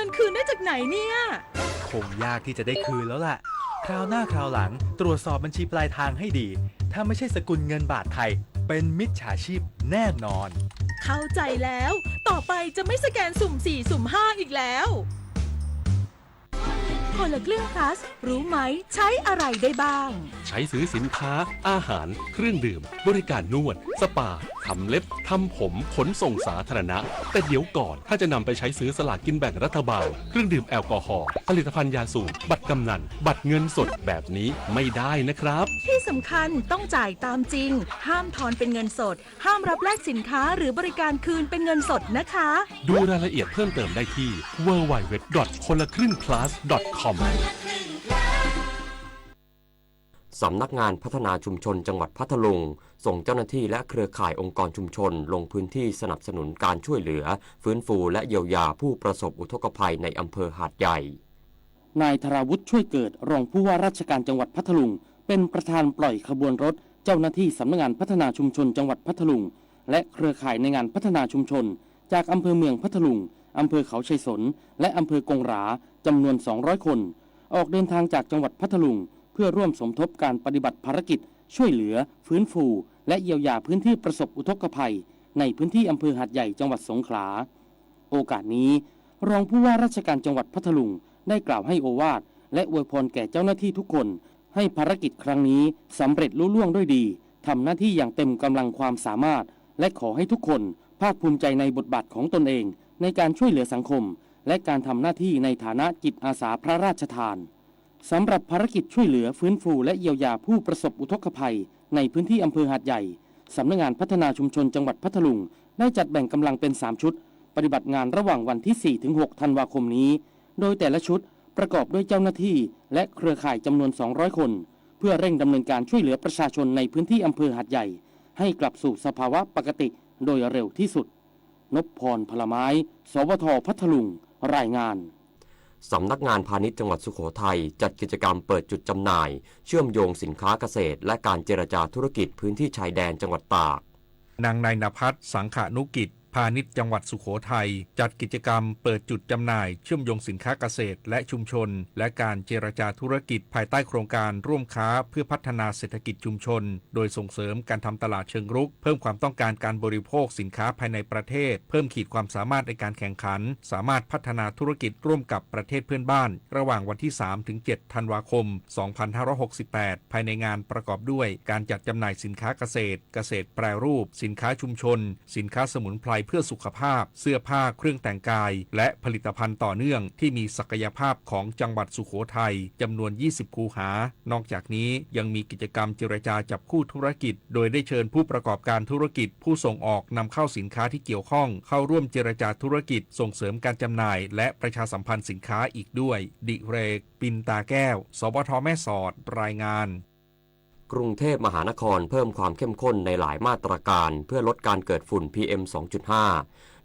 เงินคืนได้จากไหนเนี่ย คงยากที่จะได้คืนแล้วล่ะ คราวหน้าคราวหลัง ตรวจสอบบัญชีปลายทางให้ดี ถ้าไม่ใช่สกุลเงินบาทไทย เป็นมิจฉาชีพแน่นอน เข้าใจแล้ว ต่อไปจะไม่สแกนสุ่มสี่ สุ่มห้า อีกแล้ว คนละครึ่ง plus รู้ไหม ใช้อะไรได้บ้าง ใช้ซื้อสินค้า อาหาร เครื่องดื่ม บริการนวด สปา ทำเล็บ ทำผม ขนส่งสาธารณะ แต่เดี๋ยวก่อน ถ้าจะนำไปใช้ซื้อสลากกินแบ่งรัฐบาล เครื่องดื่มแอลกอฮอล์ ผลิตภัณฑ์ยาสูบ บัตรกำนัล บัตรเงินสดแบบนี้ไม่ได้นะครับ ที่สำคัญต้องจ่ายตามจริง ห้ามทอนเป็นเงินสด ห้ามรับแลกสินค้าหรือบริการคืนเป็นเงินสดนะคะ ดูรายละเอียดเพิ่มเติมได้ที่ ดับเบิลยู ดับเบิลยู ดับเบิลยู ดอท คนละครึ่ง พลัส ดอท คอม สำนักงานพัฒนาชุมชนจังหวัดพัทลุง ส่งเจ้าหน้าที่และเครือข่ายองค์กรชุมชนลงพื้นที่สนับสนุนการช่วยเหลือ ฟื้นฟูและเยียวยาผู้ประสบอุทกภัยในอำเภอหาดใหญ่ นายธราวุฒิ ช่วยเกิด รองผู้ว่าราชการจังหวัดพัทลุง เป็นประธานปล่อยขบวนรถเจ้าหน้าที่สำนักงานพัฒนาชุมชนจังหวัดพัทลุง และเครือข่ายในงานพัฒนาชุมชน จากอำเภอเมืองพัทลุง อำเภอเขาชัยสน และอำเภอกงหรา จำนวน สองร้อย คน ออกเดินทางจากจังหวัดพัทลุง เพื่อร่วมสมทบการปฏิบัติภารกิจช่วยเหลือ ฟื้นฟู และเยียวยาพื้นที่ประสบอุทกภัย ในพื้นที่อำเภอหาดใหญ่ จังหวัดสงขลา โอกาสนี้ รองผู้ว่าราชการจังหวัดพัทลุง ได้กล่าวให้โอวาท และอวยพรแก่เจ้าหน้าที่ทุกคน ให้ภารกิจครั้งนี้สำเร็จลุล่วงด้วยดี ทำหน้าที่อย่างเต็มกำลังความสามารถ และขอให้ทุกคนภาคภูมิใจในบทบาทของตนเอง ในการช่วยเหลือสังคม และการทำหน้าที่ในฐานะจิตอาสาพระราชทาน สำหรับภารกิจช่วยเหลือฟื้นฟูและเยียวยาผู้ประสบอุทกภัย ในพื้นที่อำเภอหาดใหญ่ สำนักงานพัฒนาชุมชนจังหวัดพัทลุง ได้จัดแบ่งกำลังเป็น สาม ชุด ปฏิบัติงานระหว่างวันที่ สี่ ถึง หก ธันวาคมนี้ โดยแต่ละชุดประกอบด้วยเจ้าหน้าที่ และเครือข่ายจำนวน สองร้อย คน เพื่อเร่งดำเนินการช่วยเหลือประชาชนในพื้นที่อำเภอหาดใหญ่ ให้กลับสู่สภาวะปกติโดยเร็วที่สุด นพพร พลไม้ สวท พัทลุง รายงาน สำนักงานพาณิชย์จังหวัดสุโขทัยจัดกิจกรรมเปิดจุดจำหน่ายเชื่อมโยงสินค้าเกษตรและการเจรจาธุรกิจพื้นที่ชายแดนจังหวัดตาก นางนายนภัส สังขานุกิจ พาณิชย์จังหวัดสุโขทัย จัดกิจกรรมเปิดจุดจำหน่ายเชื่อมโยงสินค้าเกษตรและชุมชน และการเจรจาธุรกิจภายใต้โครงการร่วมค้าเพื่อพัฒนาเศรษฐกิจชุมชน โดยส่งเสริมการทำตลาดเชิงรุก เพิ่มความต้องการการบริโภคสินค้าภายในประเทศ เพิ่มขีดความสามารถในการแข่งขัน สามารถพัฒนาธุรกิจร่วมกับประเทศเพื่อนบ้าน ระหว่างวันที่ สาม ถึง เจ็ด ธันวาคม สองพันห้าร้อยหกสิบแปด ภายในงานประกอบด้วยการจัดจำหน่ายสินค้าเกษตร เกษตรแปรรูป สินค้าชุมชน สินค้าสมุนไพรเพื่อสุขภาพ เสื้อผ้า เครื่องแต่งกาย และผลิตภัณฑ์ต่อเนื่องที่มีศักยภาพของจังหวัดสุโขทัย จำนวน ยี่สิบ คูหา นอกจากนี้ยังมีกิจกรรมเจรจาจับคู่ธุรกิจ โดยได้เชิญผู้ประกอบการธุรกิจ ผู้ส่งออกนำเข้าสินค้าที่เกี่ยวข้อง เข้าร่วมเจรจาธุรกิจ ส่งเสริมการจำหน่าย และประชาสัมพันธ์สินค้าอีกด้วย ดิเรก ปินตาแก้ว สวท แม่สอด รายงาน กรุงเทพมหานครเพิ่มความเข้มข้นในหลายมาตรการเพื่อลดการเกิดฝุ่น พีเอ็ม สองจุดห้า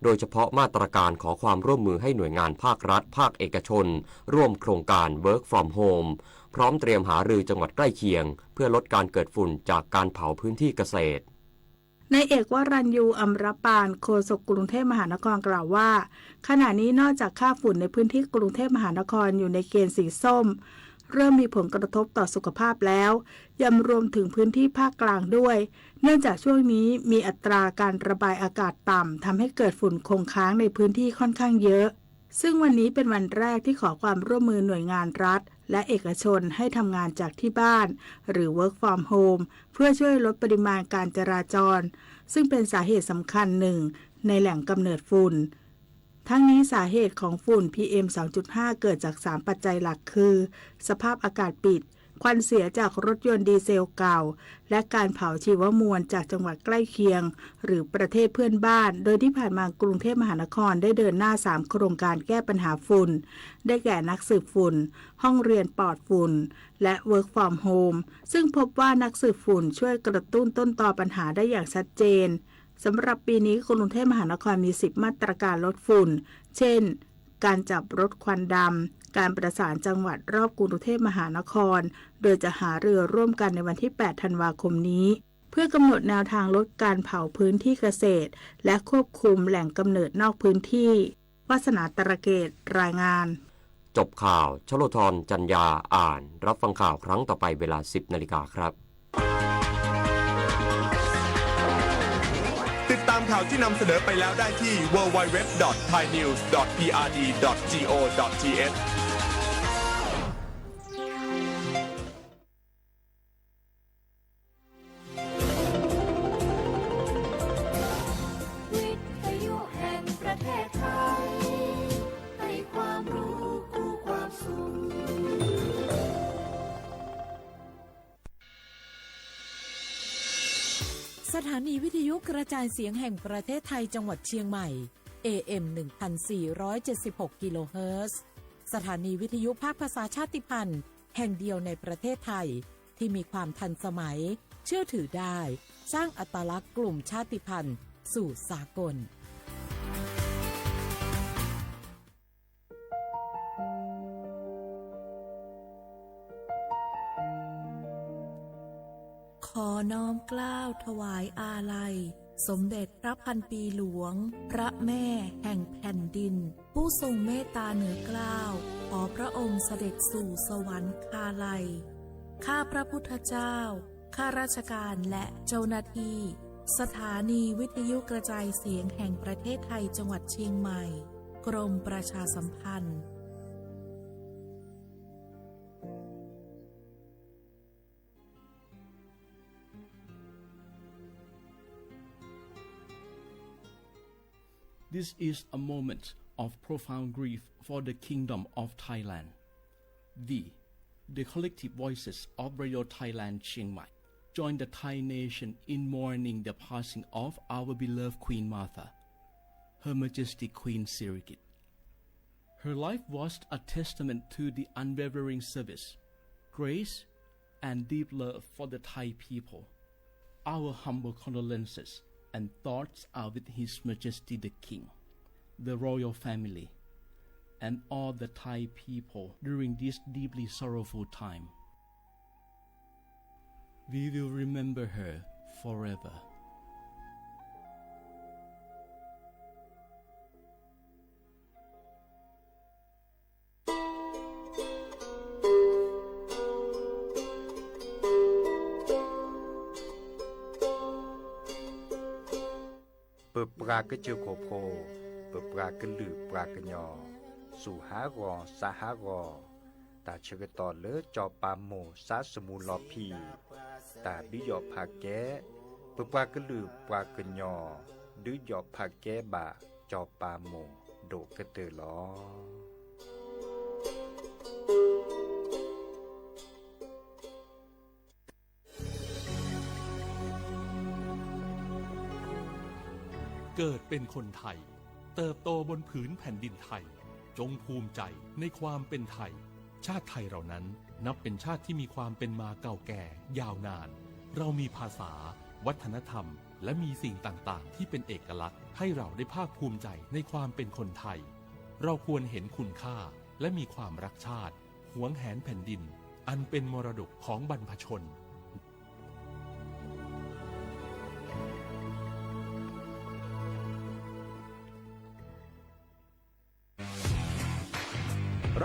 โดยเฉพาะมาตรการขอความร่วมมือให้หน่วยงานภาครัฐ ภาคเอกชน ร่วมโครงการ Work from Home พร้อมเตรียมหารือจังหวัดใกล้เคียง เพื่อลดการเกิดฝุ่นจากการเผาพื้นที่เกษตร นายเอก วรัญญู อำรปาน โฆษกกรุงเทพมหานครกล่าวว่า ขณะนี้นอกจากค่าฝุ่นในพื้นที่กรุงเทพมหานครอยู่ในเกณฑ์สีส้ม เริ่มมีผลกระทบต่อสุขภาพแล้ว ยังรวมถึงพื้นที่ภาคกลางด้วย เนื่องจากช่วงนี้มีอัตราการระบายอากาศต่ำ ทำให้เกิดฝุ่นคงค้างในพื้นที่ค่อนข้างเยอะ ซึ่งวันนี้เป็นวันแรกที่ขอความร่วมมือหน่วยงานรัฐ และเอกชนให้ทำงานจากที่บ้าน หรือ Work from Home เพื่อช่วยลดปริมาณการจราจร ซึ่งเป็นสาเหตุสำคัญหนึ่งในแหล่งกำเนิดฝุ่น ทั้งนี้สาเหตุของฝุ่น พีเอ็ม สองจุดห้า เกิดจาก สาม ปัจจัยหลักคือ สภาพอากาศปิด ควันเสียจากรถยนต์ดีเซลเก่า และการเผาชีวมวลจากจังหวัดใกล้เคียง หรือประเทศเพื่อนบ้าน โดยที่ผ่านมากรุงเทพมหานครได้เดินหน้า สาม โครงการแก้ปัญหาฝุ่น ได้แก่นักสืบฝุ่น ห้องเรียนปลอดฝุ่น และ Work from Home ซึ่งพบว่านักสืบฝุ่นช่วยกระตุ้นต้นตอปัญหาได้อย่างชัดเจน สำหรับปีนี้กรุงเทพมหานครมี สิบ มาตรการลดฝุ่น เช่น การจับรถควันดำ การประสานจังหวัดรอบกรุงเทพมหานคร โดยจะหารือร่วมกันในวันที่ แปด ธันวาคมนี้ เพื่อกำหนดแนวทางลดการเผาพื้นที่เกษตร และควบคุมแหล่งกำเนิดนอกพื้นที่ วาสนา ตระเกต รายงาน จบข่าว ชโลธร จันยา อ่าน รับฟังข่าวครั้งต่อไปเวลา สิบนาฬิกาครับ ติดตามข่าวที่นำเสนอไปแล้วได้ที่ ดับเบิลยู ดับเบิลยู ดับเบิลยู ดอท ไทยนิวส์ ดอท พีอาร์ดี ดอท จี โอ ดอท ที เอช สถานีวิทยุกระจายเสียงแห่งประเทศไทยจังหวัดเชียงใหม่ เอ เอ็ม หนึ่งพันสี่ร้อยเจ็ดสิบหก กิโลเฮิรตซ์ สถานีวิทยุภาคภาษาชาติพันธุ์แห่งเดียวในประเทศไทย ที่มีความทันสมัย เชื่อถือได้ สร้างอัตลักษณ์กลุ่มชาติพันธุ์สู่สากล ขอน้อมเกล้าถวายอาลัย สมเด็จพระพันปีหลวง พระแม่แห่งแผ่นดิน ผู้ทรงเมตตาเหนือเกล้า ขอพระองค์เสด็จสู่สวรรคาลัย ข้าพระพุทธเจ้า ข้าราชการและเจ้าหน้าที่ สถานีวิทยุกระจายเสียงแห่งประเทศไทยจังหวัดเชียงใหม่ กรมประชาสัมพันธ์ This is a moment of profound grief for the Kingdom of Thailand. The, the collective voices of Radio Thailand Chiang Mai join the Thai nation in mourning the passing of our beloved Queen Mother, Her Majesty Queen Sirikit. Her life was a testament to the unwavering service, grace, and deep love for the Thai people. Our humble condolences and thoughts are with His Majesty the King, the royal family, and all the Thai people during this deeply sorrowful time. We will remember her forever. ပပှၤကစၢၢ်ခိၣ်ဖိ, ပပှၤကလုာ်ပှၤကညီ, စူၢ်ဟးဂီၤစးဟးဂီၤ, တၢ်ဆၢကတီၢ်လၢစီၤပၤမိၢ်စးစမူလီၤဖံး, တၢ်ဒုးယီၣ်ဖးကဲ, ပပှၤကလုာ်ပှၤကညီ, ဒုးယီၣ်ဖးကဲဘၣ်စီၤပၤမိၢ်ဒိၣ်ကတၢၢ်လီၤ. เกิดเป็นคนไทย เติบโตบนผืนแผ่นดินไทย จงภูมิใจในความเป็นไทย ชาติไทยเรานั้นนับเป็นชาติที่มีความเป็นมาเก่าแก่ยาวนาน เรามีภาษา วัฒนธรรม และมีสิ่งต่างๆ ที่เป็นเอกลักษณ์ ให้เราได้ภาคภูมิใจในความเป็นคนไทย เราควรเห็นคุณค่า และมีความรักชาติ หวงแหนแผ่นดิน อันเป็นมรดกของบรรพชน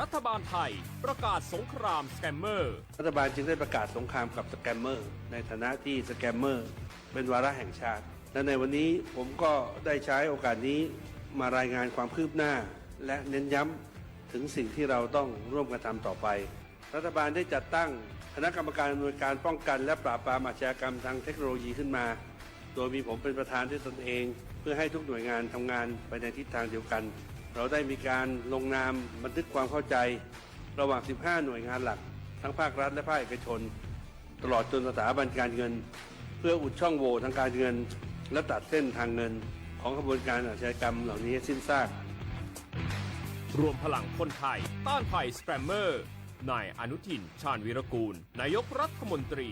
รัฐบาลไทยประกาศสงครามสแกมเมอร์ รัฐบาลจึงได้ประกาศสงครามกับสแกมเมอร์ ในฐานะที่สแกมเมอร์เป็นวาระแห่งชาติ และในวันนี้ผมก็ได้ใช้โอกาสนี้มารายงานความคืบหน้า และเน้นย้ำถึงสิ่งที่เราต้องร่วมกันทำต่อไป รัฐบาลได้จัดตั้งคณะกรรมการอำนวยการป้องกันและปราบปรามอาชญากรรมทางเทคโนโลยีขึ้นมา โดยมีผมเป็นประธานด้วยตนเอง เพื่อให้ทุกหน่วยงานทำงานไปในทิศทางเดียวกัน เราได้มีการลงนามบันทึกความเข้าใจ ระหว่าง สิบห้า หน่วยงานหลัก ทั้งภาครัฐและภาคเอกชน ตลอดจนสถาบันการเงิน เพื่ออุดช่องโหว่ทางการเงิน และตัดเส้นทางเงินของขบวนการอาชญากรรมเหล่านี้ให้สิ้นซาก รวมพลังคนไทยต้านภัยสแกมเมอร์ นายอนุทิน ชาญวีรกูล นายกรัฐมนตรี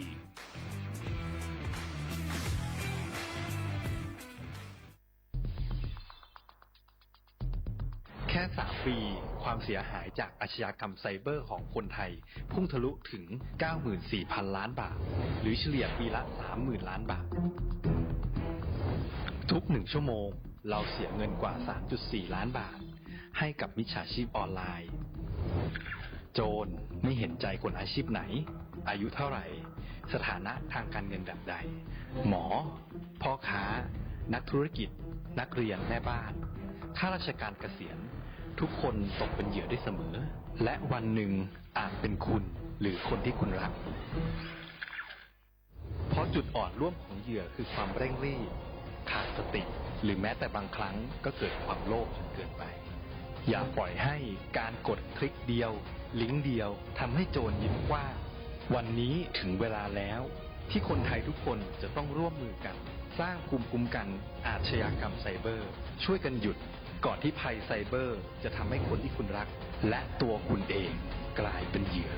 แค่ สาม ปี ความเสียหายจากอาชญากรรมไซเบอร์ของคนไทย พุ่งทะลุถึง เก้าหมื่นสี่พัน ล้านบาท หรือเฉลี่ยปีละ สามหมื่น ล้านบาท ทุกหนึ่งชั่วโมง เราเสียเงินกว่า สามจุดสี่ ล้านบาท ให้กับมิจฉาชีพออนไลน์ โจรไม่เห็นใจคนอาชีพไหน อายุเท่าไหร่ สถานะทางการเงินแบบใด หมอ พ่อค้า นักธุรกิจ นักเรียน แม่บ้าน ข้าราชการเกษียณ ทุกคนตกเป็นเหยื่อได้เสมอ และวันหนึ่งอาจเป็นคุณหรือคนที่คุณรัก เพราะจุดอ่อนร่วมของเหยื่อคือความเร่งรีบ ขาดสติ หรือแม้แต่บางครั้งก็เกิดความโลภจนเกินไป อย่าปล่อยให้การกดคลิกเดียว ลิงก์เดียวทำให้โจรยิ้มกว้าง วันนี้ถึงเวลาแล้ว ที่คนไทยทุกคนจะต้องร่วมมือกัน สร้างภูมิคุ้มกันอาชญากรรมไซเบอร์ ช่วยกันหยุด ก่อนที่ภัยไซเบอร์จะทำให้คนที่คุณรัก และตัวคุณเองกลายเป็นเหยื่อ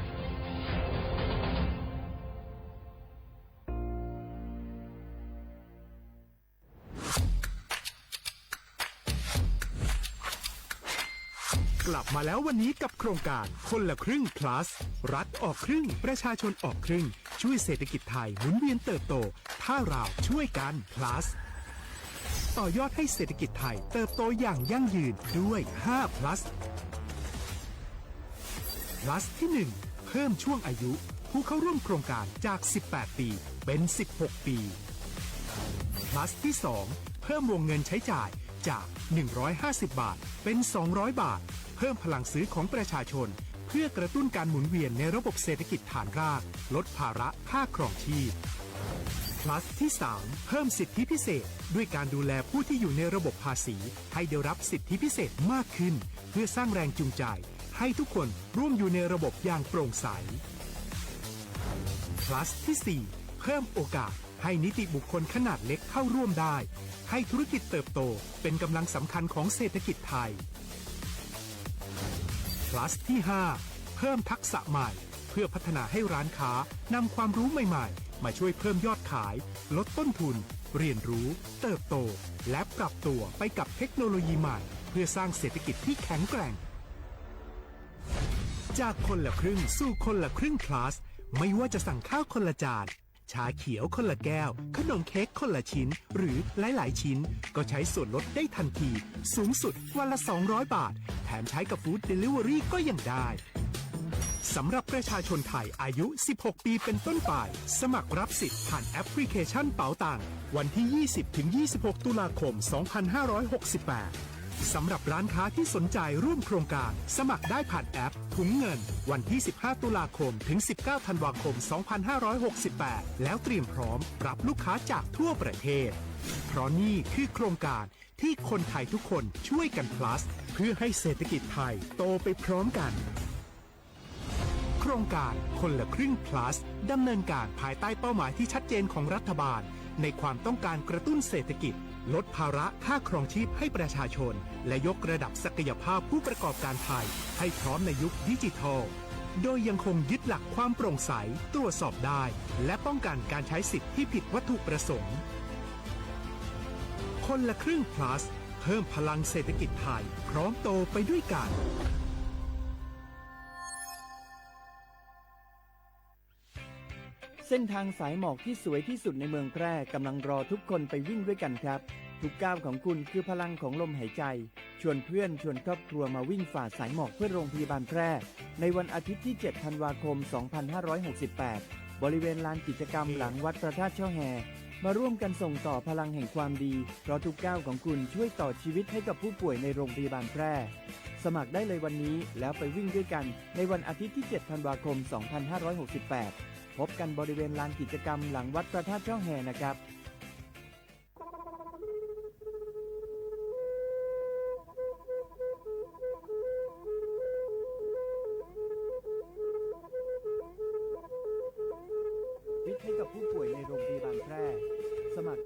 กลับมาแล้ววันนี้กับโครงการคนละครึ่ง plus รัฐออกครึ่ง ประชาชนออกครึ่ง ช่วยเศรษฐกิจไทยหมุนเวียนเติบโต ถ้าเราช่วยกัน plus ต่อยอดให้เศรษฐกิจไทยเติบโตอย่างยั่งยืนด้วย ห้า plus plus ที่ หนึ่ง เพิ่มช่วงอายุผู้เข้าร่วมโครงการจาก สิบแปด ปี เป็น สิบหก ปี plus ที่ สอง เพิ่มวงเงินใช้จ่ายจาก หนึ่งร้อยห้าสิบ บาท เป็น สองร้อย บาท เพิ่มพลังซื้อของประชาชน เพื่อกระตุ้นการหมุนเวียนในระบบเศรษฐกิจฐานราก ลดภาระค่าครองชีพ plus ที่ สาม เพิ่มสิทธิพิเศษ ด้วยการดูแลผู้ที่อยู่ในระบบภาษี ให้ได้รับสิทธิพิเศษมากขึ้น เพื่อสร้างแรงจูงใจ ให้ทุกคนร่วมอยู่ในระบบอย่างโปร่งใส plus ที่ สี่ เพิ่มโอกาสให้นิติบุคคลขนาดเล็กเข้าร่วมได้ ให้ธุรกิจเติบโตเป็นกำลังสำคัญของเศรษฐกิจไทย plus ที่ ห้า เพิ่มทักษะใหม่ เพื่อพัฒนาให้ร้านค้านำความรู้ใหม่ๆ มาช่วยเพิ่มยอดขาย ลดต้นทุน เรียนรู้ เติบโต และปรับตัวไปกับเทคโนโลยีใหม่ เพื่อสร้างเศรษฐกิจที่แข็งแกร่ง จากคนละครึ่งสู่คนละครึ่ง plus ไม่ว่าจะสั่งข้าวคนละจาน ชาเขียวคนละแก้ว ขนมเค้กคนละชิ้น หรือหลายๆ ชิ้น ก็ใช้ส่วนลดได้ทันที สูงสุดวันละ สองร้อย บาท แถมใช้กับ Food Delivery ก็ยังได้ สำหรับประชาชนไทยอายุ สิบหก ปีเป็นต้นไป สมัครรับสิทธิ์ผ่านแอปพลิเคชันเป๋าตัง วันที่ ยี่สิบ ถึง ยี่สิบหก ตุลาคม สองพันห้าร้อยหกสิบแปด สำหรับร้านค้าที่สนใจร่วมโครงการ สมัครได้ผ่านแอปถุงเงิน วันที่ สิบห้า ตุลาคม ถึง สิบเก้า ธันวาคม สองพันห้าร้อยหกสิบแปด แล้วเตรียมพร้อมรับลูกค้าจากทั่วประเทศ เพราะนี่คือโครงการที่คนไทยทุกคนช่วยกัน plus เพื่อให้เศรษฐกิจไทยโตไปพร้อมกัน โครงการคนละครึ่ง plus ดำเนินการภายใต้เป้าหมายที่ชัดเจนของรัฐบาล ในความต้องการกระตุ้นเศรษฐกิจ ลดภาระค่าครองชีพให้ประชาชน และยกระดับศักยภาพผู้ประกอบการไทย ให้พร้อมในยุคดิจิทัล โดยยังคงยึดหลักความโปร่งใส ตรวจสอบได้ และป้องกันการใช้สิทธิ์ที่ผิดวัตถุประสงค์ คนละครึ่ง plus เพิ่มพลังเศรษฐกิจไทย พร้อมโตไปด้วยกัน เส้นทางสายหมอกที่สวยที่สุดในเมืองแพร่กำลังรอทุกคนไปวิ่งด้วยกันครับ ทุกก้าวของคุณคือพลังของลมหายใจ ชวนเพื่อนชวนครอบครัวมาวิ่งฝ่าสายหมอกเพื่อโรงพยาบาลแพร่ ในวันอาทิตย์ที่ เจ็ด ธันวาคม สองพันห้าร้อยหกสิบแปด บริเวณลานกิจกรรมหลังวัดพระธาตุช่อแฮ มาร่วมกันส่งต่อพลังแห่งความดี เพราะทุกก้าวของคุณช่วยต่อชีวิตให้กับผู้ป่วยในโรงพยาบาลแพร่ สมัครได้เลยวันนี้แล้วไปวิ่งด้วยกันในวันอาทิตย์ที่ เจ็ด ธันวาคม สองพันห้าร้อยหกสิบแปด พบกันบริเวณลานกิจกรรมหลังวัดพระธาตุช่อแฮนะครับ ให้กับผู้ป่วยในโรงพยาบาลแพร่ สมัคร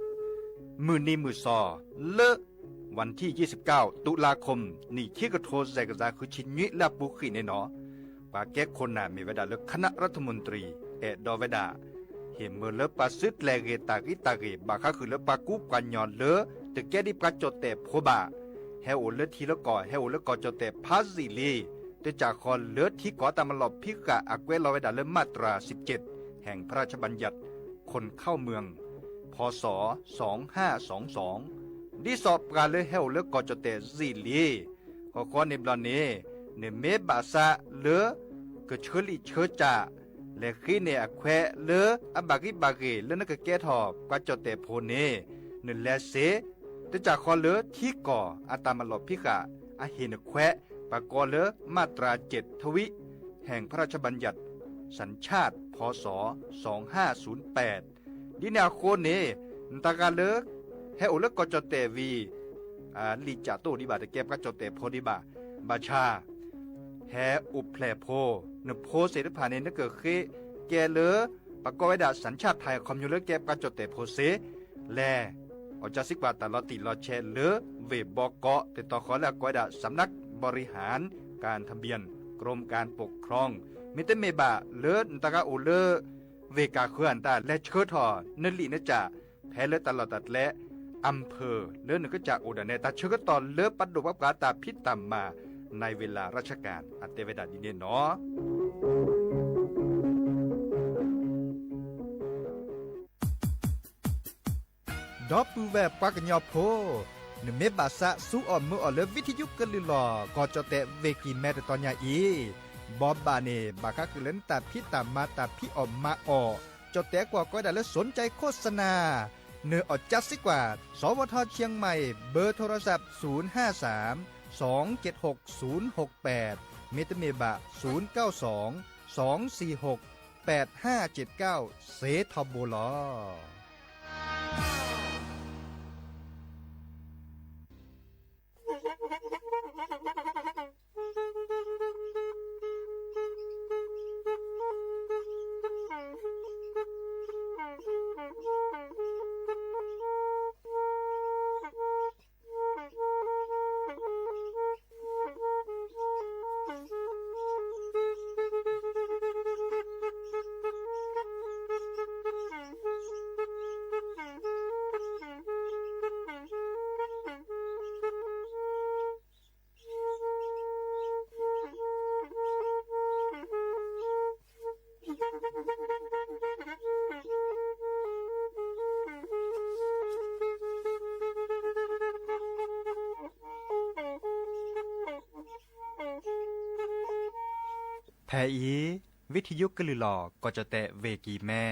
မုၢ်နံၤမုၢ်စီၤ လၢ วันที่ ยี่สิบเก้า ตุลาคม နံၣ်ခံကထိ စဲးကစၢ် ဃုဆံနွံ လၢအပူၤကွံာ်န့ၣ်နီၤ ပှၤကဲခိၣ်နၢ်မ့ၢ်ဝဲဒၣ်လၢ คณะรัฐมนตรี အဲၣ်ဒိးဝဲဒၣ် ဟ့ၣ်မၢလၢပှၤစုတလဲၤဂ့ၤတၢ်ဂ့ၤတၢ်ဂ့ၤ ဘၣ်ဃးဃုာ်လၢပှၤကူပှၤကညီလၢ တကဲဒ်ပှၤကၠီၣ်တဲၣ်ဖိဘၣ် ဟဲအိၣ်လၢထံလၢကီၢ် ဟဲအိၣ်လၢကီၢ်ကၠီၣ်တဲၣ်ဖးယံာ်လံ တကးဃီလၢထံကီၢ်တၢ်မၤလီၢ်ဖံးဃာ် အကွဲးလီၤဝဲဒၣ်လၢ มาตราสิบเจ็ด แห่งพระราชบัญญัติคนเข้าเมือง พ.ศ. สองห้าสองสอง ဒ်သိးပှၤလၢဟဲအိၣ်လၢကီၢ်ကၠီၣ်တဲၣ်ယံာ်လံ ဂီၤဃီန့ၣ်ဘျီန့ၣ် နမ့ၢ်ဘၣ်ဆၣ်လၢ ကဆၢလံာ်ဆၢစၢ် လဲၤဃ့န့ၢ်အခွဲးလၢအဘၣ်ဂံၢ်ဘၣ်ဂ့ၤလၢနကကဲထီၣ်ပှၤကၠီၣ်တဲာ်ဖိန့ၣ် နလဲၤစ့ တကးဃီလၢထံကီၢ်အတၢ်မၤလီၤဖံးဃာ်အဟ့ၣ်နခွဲး ပှၤကိးလၢ มาตราเจ็ดทวี แห่งพระราชบัญญัติ สัญชาติ พ.ศ. สองห้าศูนย์แปด ဒ်န့ၣ်အဃိန့ၣ် နတၢ်ဂၤလၢ ဟဲအိၣ်လၢကီၢ်ကၠီၣ်တဲာ်ဝံၤ လံာ်ကၠးတအိၣ်ဒံးဘၣ် တကဲပှၤကၠီၣ်တဲာ်ဖိဒံးဘၣ်. ဘၣ်ဆၣ် ဟဲအိၣ်ဖျဲၣ်ဖိ, နဖိသ့ၣ်တဖၣ်န့ၣ် နကဃ့ကဲလၢ ပှၤကိးဝဲဒၣ် สัญชาติไทย အခီပညီလၢကဲပှၤကၠီၣ်တဲာ်ဖိစ့ၢ် လဲၤ အီၣ်ကၢစံကွၢ်တၢ်လီၤတံၢ်လီၤဆဲးလၢ ဝ့ၢ်ဘီကီး တတီၤဃီလၢအကိးဝဲဒၣ် สำนักบริหารการทะเบียน กรมการปกครอง မ့တမ့ၢ်ဘၣ်လၢနတၢ်ဂၤအိၣ်လၢ ဝ့ၢ်ကၢဃၢၤအတၢ်လဲၤဆှၢထီၣ် နလံာ်နကၠး ဖဲလၢတၢ်လီၢ်တၢ်ကျဲ อำเภอ လၢနကစၢ်အိၣ်ဒၣ်နဲ တၢ်ဆၢကတီၢ်လၢပဒိၣ်ပှၤပှၤတၢ်ဖံးတၢ်မၤ ในเวลาราชการ အတဲဝဲဒၣ်ဒ်န့ၣ်နီၤ. ဒီပုၢ်ဝဲၢ်ပှၤကညီဖိ, နမ့ၢ်ဘၣ်ဆၣ်ဆူအီၣ်မုာ်အီၣ်လၢ ဝံထယုကလုၢ်လီၢ် ကီၢ်ကၠီၣ်တဲာ်ဝ့ၢ်ကံၤမဲ တတီၤညါအံၤ, ဘီဘၣ်န့ၣ် ဘၣ်ဃးဃုာ်လၢနတၢ်ဖံးတၢ်မၤ တၢ်ဖံးအီၣ်မၤအီၣ်, ကၠီၣ်တဲာ်ကွီၢ်ကိးဝဲဒၣ်လၢ สนใจโฆษณา နအီၣ်ကၢစံကွၢ် สวท เชียงใหม่ เบอร์โทรศัพท์ ศูนย์ห้าสามสองเจ็ดหกศูนย์หกแปด မ့တမ့ၢ်ဘၣ် ศูนย์เก้าสองสองสี่หกแปดห้าเจ็ดเก้า စ့ထီဘိလီၤ. ဖဲအံၤ ဝံထယုကလုၢ်လီၢ် ကီၢ်ကၠီၣ်တဲာ်ဝ့ၢ်ကံၤမဲ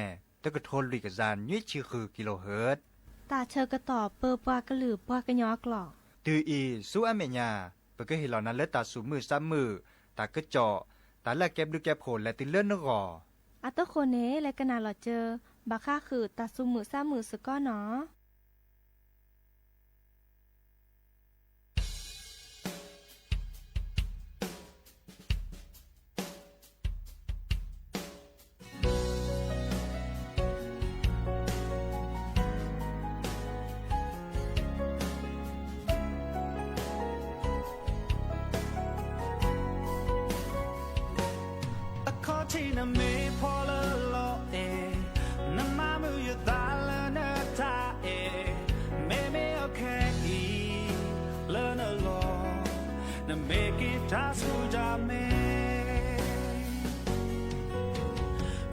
တကထိလွံၢ်ကယၤနွံဆံဃု kilohertz တၢ်ဆၢကတီၢ်ပၢပှၤကလုာ်ပှၤကညီအကျိာ်, တုၤအံၤဆူအမဲာ်ညါ ပကဟ့ၣ်လီၤနၤလၢတၢ်သူၣ်မုာ်သးမုာ်, တၢ်ကစီၣ်, တၢ်လၢအကဲဘျုးကဲဖှိၣ်လဲၤတုၤလၢနဂီၢ်, အတဃိန့ၣ် လဲၤကနၣ်လီၤစၢၤ ဘၣ်ဃးဃုာ်တၢ်သူၣ်မုာ်သးမုာ်စ့ၢ်ကီးနီၤ. အခီၣ်ထံးနမ့ၢ်ဖီလၢလီၤအဲၣ်, နမၤမုာ်ယသးလၢနတၢ်အဲၣ်, မ့မ့ၢ်အခဲအံၤလၢနလီၢ်, နမ့ၢ်က့ၤတၢ်ဆူၣ်တၢ်မဲာ်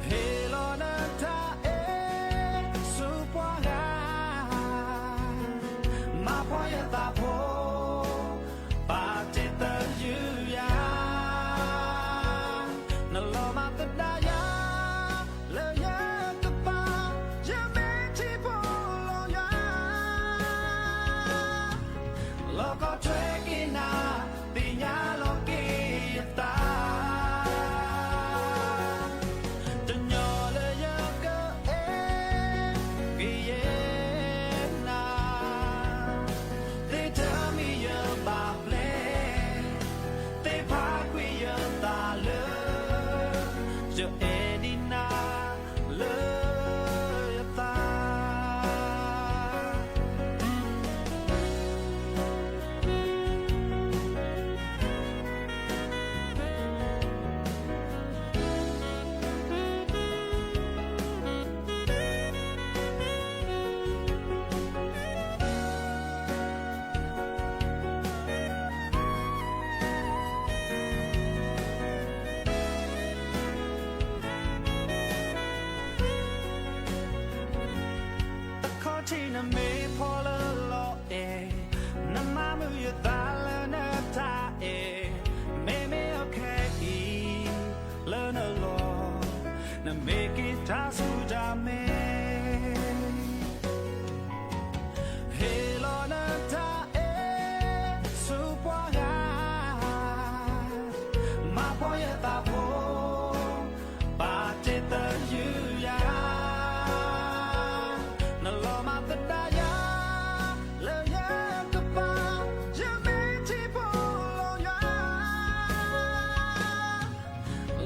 ဟ့ၣ်လီၤနတၢ်အဲၣ်ဆူပှၤဂၤ, မၤဖှီၣ်ယသးဖိ, ပာ်တ့ၢ်သယုၢ်ယၤ, နလီၤမၤသဒၣ်ယၤ, လၢယကပၤ, ယမ့ၢ်ထံဖိလီၤယွၤ လီၤကီထွဲက့ၤနၤ, သ့ၣ်ညါလီၤက့ၤယသး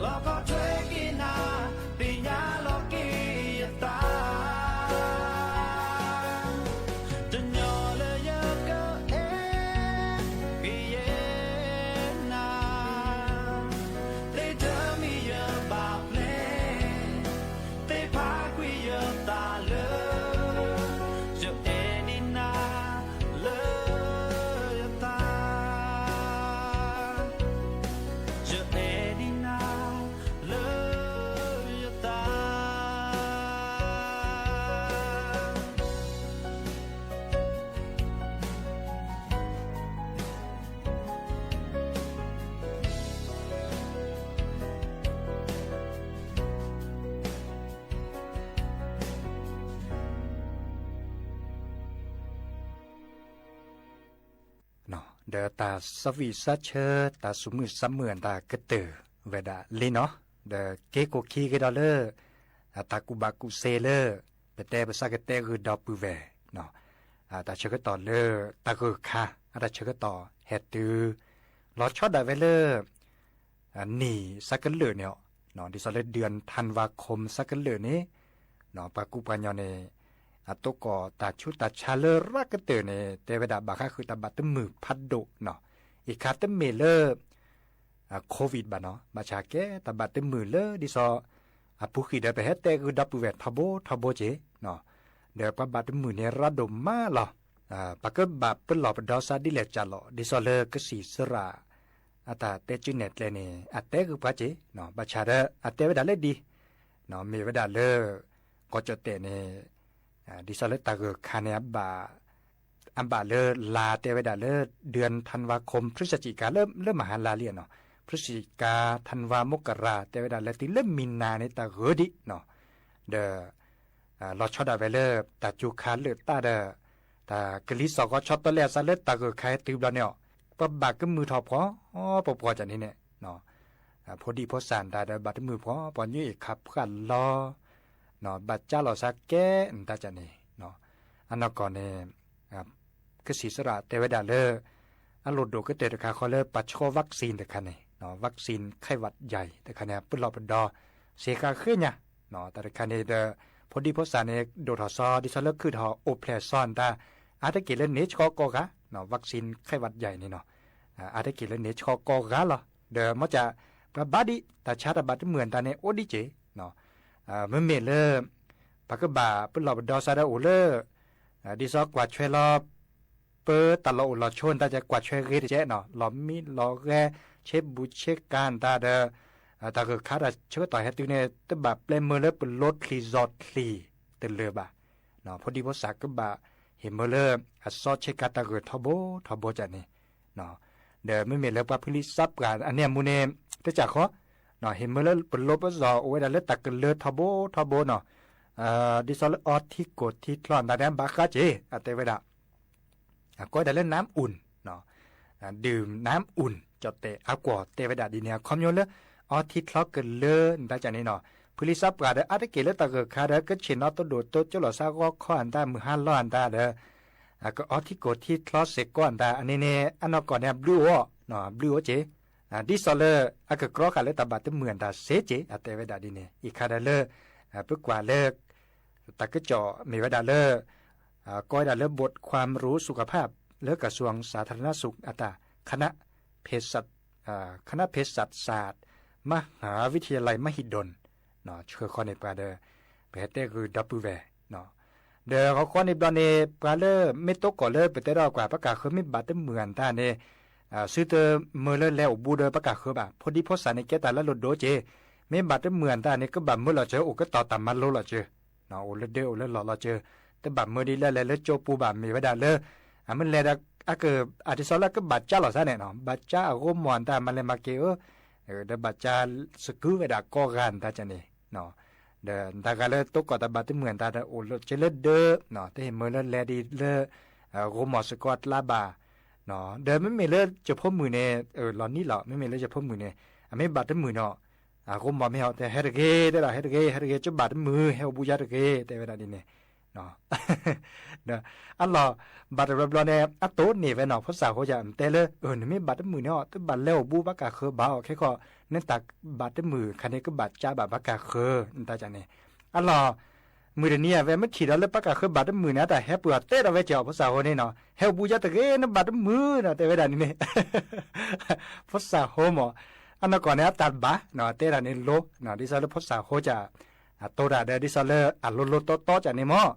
ဘၣ်ကီထွဲက့ၤနၤ, သ့ၣ်ညါလီၤက့ၤယသး, တညီလၢယကအဲၣ် ကယဲၢ်နၤ, သ့ၣ်တမံၤယဘၣ်ပျဲ, သ့ၣ်ဖးကွံာ်ယသးလၢ ယအဲၣ်ဒံးနၤလၢယသး, ယအဲၣ်ဒံးနၤလၢယသး. ဒီးတၢ်စီဝံၣ်စီဆၢ တၢ်သူၣ်မုာ်သးမုာ်အတၢ်ကတၢၢ် ဝဲဒၣ်လံနီၤ, ဒီးက့ၤကိးခံကဒီးလၢ တၢ်ကူၣ်ဘၣ်ကူၣ်သ့လၢ ပတဲပသးကတဲဂုာ်ဒီပုၢ်ဝဲၢ် တၢ်ဆၢကတီၢ်လၢတၢ်ဂၢၢ်ခါ အတၢ်ဆၢကတီၢ်ဟဲတုၤ လီၤဆီဒၣ်ဝဲလၢ နံၣ်သးကလၢာ်န့ၣ်အီၤ, ဒ်သိးလၢ เดือนธันวาคม သးကလၢာ်န့ၣ် ပှၤကူပှၤကညီန့ၣ် အတိကိးတၢ်ဆူးတၢ်ဆါလၢရးကတၢၢ်န့ၣ် တဲဝဲဒၣ်ဘၣ်ဃးဃုာ်တၢ်ဘၣ်တမုာ်ဖးဒိၣ်နီၤ, အံၤခါတမ့ၢ်လၢ COVID ဘၣ်နီၤ, ဘၣ်ဆၣ်ကဲတၢ်ဘၣ်တမုာ်လၢဒ်သိး အပူၤဃံဒီးပဟဲတဲဂုာ်ဒီပုၢ်ဝဲၢ်ထီဘိထီဘိက့ၤ, ဒီးပှၤဘၣ်တမုာ်န့ၣ်ရးဒိၣ်မးလီၤ. ပကဘၣ်ပလီၢ်ပဒီသးဒ်လဲၣ်ကၢ်လီၤ, ဒ်သိးလၢကသံၣ်သရၣ် အတၢ်တဲကၠုနဲၣ်ကျဲန့ၣ် အတဲဂုာ်ပှၤက့ၤ, ဘၣ်ဆၣ်ဒီး အတဲဝဲဒၣ်လၢဒ် မ့ၢ်ဝဲဒၣ်လၢ ကီၢ်ကၠီၣ်တဲၣ်န့ၣ် ဒ်သိးလၢတၢ်ဂၢၢ်ခါန့ၣ် အဘၣ်လၢလါတဲဝဲဒၣ်လၢ เดือนธันวาคม พฤศจิกา လၢမဟါလါလံနီၤ, พฤศจิกา ธันวา มกรา တဲဝဲဒၣ်လၢတုၤလၢမံၤနၤန့ၣ် တၢ်ဂၢၢ်ဒံးနီၤ, ဒီး လီၤဆီဒၣ်ဝဲလၢ တၢ်စူၤခါလၢာ်တၢ်ဒီး တၢ်ကလံၤစိးဃီဆီတလဲအသးလၢတၢ်ဂၢၢ်ခါဟဲတုၤဘျီန့ၣ်အီၤ, ပှၤဘၣ်ကမုာ်ထီၣ်ပှီၤပှီၤကၠးန့ၣ်န့ၣ် ဖိဒံဖိသၣ်တၢ်ဒီးဘၣ်တမုာ်ပှီၤပှီၤ ညွံအ့ၣ်ခးဖှၣ်လီၤ, ဘၣ်ကၢ်လီၤသးကဲနတၢ်ကၠးန့ၣ်, အနီၢ်ကီၢ်န့ၣ် ကသံၣ်သရၣ်တဲဝဲဒၣ်လၢ အလိၣ်ဒိၣ်ကတၢၢ်တခါဃီလၢပှၤဆှီ vaccine တခါန့ၣ် vaccine ไข้หวัดใหญ่ တခါန့ၣ် ပလီၢ်ပဒီ စ့ဃးဃ့ညါ, တၢ်တခါန့ၣ်ဒီး ဖိဒံဖိသၣ်န့ၣ် ဒိၣ်ထီၣ်စီ ဒ်သိးလၢခုၣ်ထီၣ်အိၣ်ဖျဲၣ်စီနတၢ် အါတက့ၢ်လၢန့ၢ်ဆှီကိးဂၤ, vaccine ไข้หวัดใหญ่ န့ၣ်နီၤ, အါတက့ၢ်လၢန့ၢ်ဆှီကိးဂၤလီၤ. ဒီးမ့ၢ်ကၠး ပှၤဘၣ်ဒံး တၢ်ဆါတၢ်ဘၣ်တမုာ်အတၢ်န့ၣ် အိၣ်ဒံးက့ၤ မ့မ့ၢ်လၢ ပကဘၣ်ပလီၢ်ပဒီသးဒီးအိၣ်လၢ ဒ်သိးကွၢ်ဆွဲလီၤ ပတၢ်လီၢ်အိၣ်လီၤဆိနတၢ် ကွၢ်ဆွဲဂ့ၤတကဲးနီၤ, လီၤမံလီၤဂဲၤ ဆ့ဘူးဆ့ကၤနတၢ်ဒီး တၢ်ဂၢၢ်ခါတၢ်ဆၢကတီၢ်ဟဲတုၤန့ၣ် တဘၣ်ပျဲမၢလၢပလိချံၣ်စီချံၣ်တလၢာ်ဘၣ်. ဖိဒံဖိသၣ်ကဘၣ်ဟ့ၣ်မၢလၢ အစီဆ့ကၤတၢ်ဂၢၢ်ထီဘိထီဘိကၠးန့ၣ်, ဒီးမ့မ့ၢ်လၢပှၤဖံလံးစးပှၢ်အန့ၣ်အမူန့ၣ် တကၠးဃီ ဟ့ၣ်မၢလၢပလိပစီၣ်အိၣ်ဝဲဒၣ်လၢတၢ်ကလၢထီဘိထီဘိနီၤ, ဒ်သိးလၢအီထံကိၣ်ထံချီနတၢ်န့ၣ် ဘၣ်ဃးက့ၤ အတဲဝဲဒၣ် ကိးဝဲဒၣ်လၢ น้ำอุ่น ดื่มน้ำอุ่น ကၠီၣ်တဲၣ်အကွီၢ်တဲဝဲဒၣ်ဒ်န့ၣ် အခီပညီလၢ အီထံချီကလၢနတၢ်ကၠးန့ၣ်နီၤ, ဖံလံးစးပှၢ်ဒီးအါတက့ၢ်လၢတၢ်ဂၢၢ်ခါဒီး ကဆ့ၣ်နီၤတဒိၣ်တိကၠိလီၤသးဂီခီအတၢ် မုၢ်ဟါလီၤအတၢ်ဒီး ကအီထံကိၣ်ထံချီစ့ၢ်ကီးအတၢ် အန့ၣ်န့ၣ် အနီၢ်ကီၢ်န့ၣ် အဘျုးအိၣ် ဘျုးအိၣ်က့ၤ ဒ်သိးလၢ အကကြီဃာ်လၢတၢ်ဘၣ်တမုာ်အတၢ်စ့က့ၤ အတဲဝဲဒၣ်ဒ်န့ၣ် အံၤခါဒီးလၢ ပကွၢ်လၢ တၢ်ကစီၣ်မ့ၢ်ဝဲဒၣ်လၢ ကိးဝဲဒၣ်လၢ บทความรู้สุขภาพ လၢ กระทรวงสาธารณสุข အတၢ် คณะเภสัช คณะเภสัชศาสตร์ มหาวิทยาลัยมหิดล ဆှၢဃီန့ၢ်ပှၤဒီး ပဟဲတဲဂုာ်ဒီပုၢ်ဝဲၢ် ဒီးဂီၤဃီန့ၣ်ဘျီန့ၣ် ပှၤလၢမ့ၢ်တိကိးလၢပတဲထီၣ်ကွၢ် ပကၢ်ဃၢမ့ၢ်ဘၣ်တမုာ်အတၢ်န့ၣ် သုတမၢလၢလဲၤအိၣ်ဘူးဒီးပကၢ်ဃၢဘၣ်. ဖိဒံဖိသၣ်န့ၣ် ကဲတၢ်လၢလိၣ်ဒိၣ်က့ၤ မ့ၢ်ဘၣ်တမုာ်အတၢ်န့ၣ် ကဘၣ်မၢလီၤစၢၤ အိၣ်ကတီၢ်တၢ်မၤလိလီၤစၢၤ အိၣ်လၢဒၢအိၣ်လၢလီၢ်လီၤစၢၤ တဘၣ်မၢဒ်လဲၣ်လဲၣ်လၢကၠိပူၤဘၣ် မ့ၢ်ဝဲဒၣ်လၢ အမ့ၢ်လဲၤဒီး အက အဒ်သိးလၢကဘၣ်ကၠါလီၤသးန့ၣ် ဘၣ်ကၠါအဂီၢ်မီၢ်အတၢ်မၤလဲၤမၤက့ၤဧၢ ဒီးဘၣ်ကၠါစကုဝဲဒၣ်ကိးဂၤနတၢ်ကၠးန့ၣ် ဒီးနတၢ်ဂၤလၢတိကိးတၢ်ဘၣ်တမုာ်အတၢ်ဒီးအိၣ်လၢကၠိလၢဒၢ တဟ့ၣ်မၢလၢလဲၤဒ်လၢ ဂီၢ်မီၢ်စ့ၢ်ကီးအကျါဘၣ် ဒီးမ့မ့ၢ်လၢယဖိမုၣ်န့ၣ် လီၤနံၣ်လီၤ မ့မ့ၢ်လၢယဖိမုၣ်န့ၣ် အမ့ၢ်ဘၣ်တမုာ်နီၤ ဂီၢ်မီၢ်မ့ၢ်ဟီၣ်တဲ ဟဲတဂ့ၤ တဲဒၣ် ဟဲတဂ့ၤ ဟဲတဂ့ၤ ကၠိဘၣ်တမုာ် ဟဲအိၣ်ဘူးယၤတဂ့ၤ တဲဝဲဒၣ်ဒ်န့ၣ် ဒီးအလီၢ်ဘၣ်တဘျီဘျီန့ၣ် အတိၢ်န့ၢ်ဝဲနီၤ ဖိသၣ်ဃိက တဲလၢ နမ့ၢ်ဘၣ်တမုာ်န့ၣ်အီၤ တဘၣ်လဲၤအိၣ်ဘူးဘၣ်ကးဃၢၤဘၣ်အီၤ ခဲကီၢ် နတၢ်ဘၣ်တမုာ်ခါန့ၣ် ကဘၣ်ကၠါဘၣ်ဘၣ်ကးဃၢၤ နတၢ်န့ၣ် အလီၢ် မုၢ်တနံၤအဝဲမ့ၢ်ထံၣ်ဒီးလၢဘၣ်ကးဃၢၤဘၣ်တမုာ်န့ၣ် အတၢ်ဟဲပှ့ၤအီၤတဲဒီးဝဲက့ၤအီၤ ဖိသၣ်ဃိန့ၣ်နီၤ ဟဲအိၣ်ဘူးယါတဂ့ၤ နဘၣ်တမုာ်နီၤ တဲဝဲဒၣ်န့ၣ်န့ၣ် ဖိသၣ်ဃိမး အနီၢ်ကီၢ်န့ၣ် အတၢ်ဘၣ် တဲဒၣ်န့ၣ်လိၤ ဒ်သိးလၢဖိသၣ်ဃိက အတိၢ်တၢ်ဒီး ဒ်သိးလၢအလိၤလိၤတီတီကန့ၣ်မး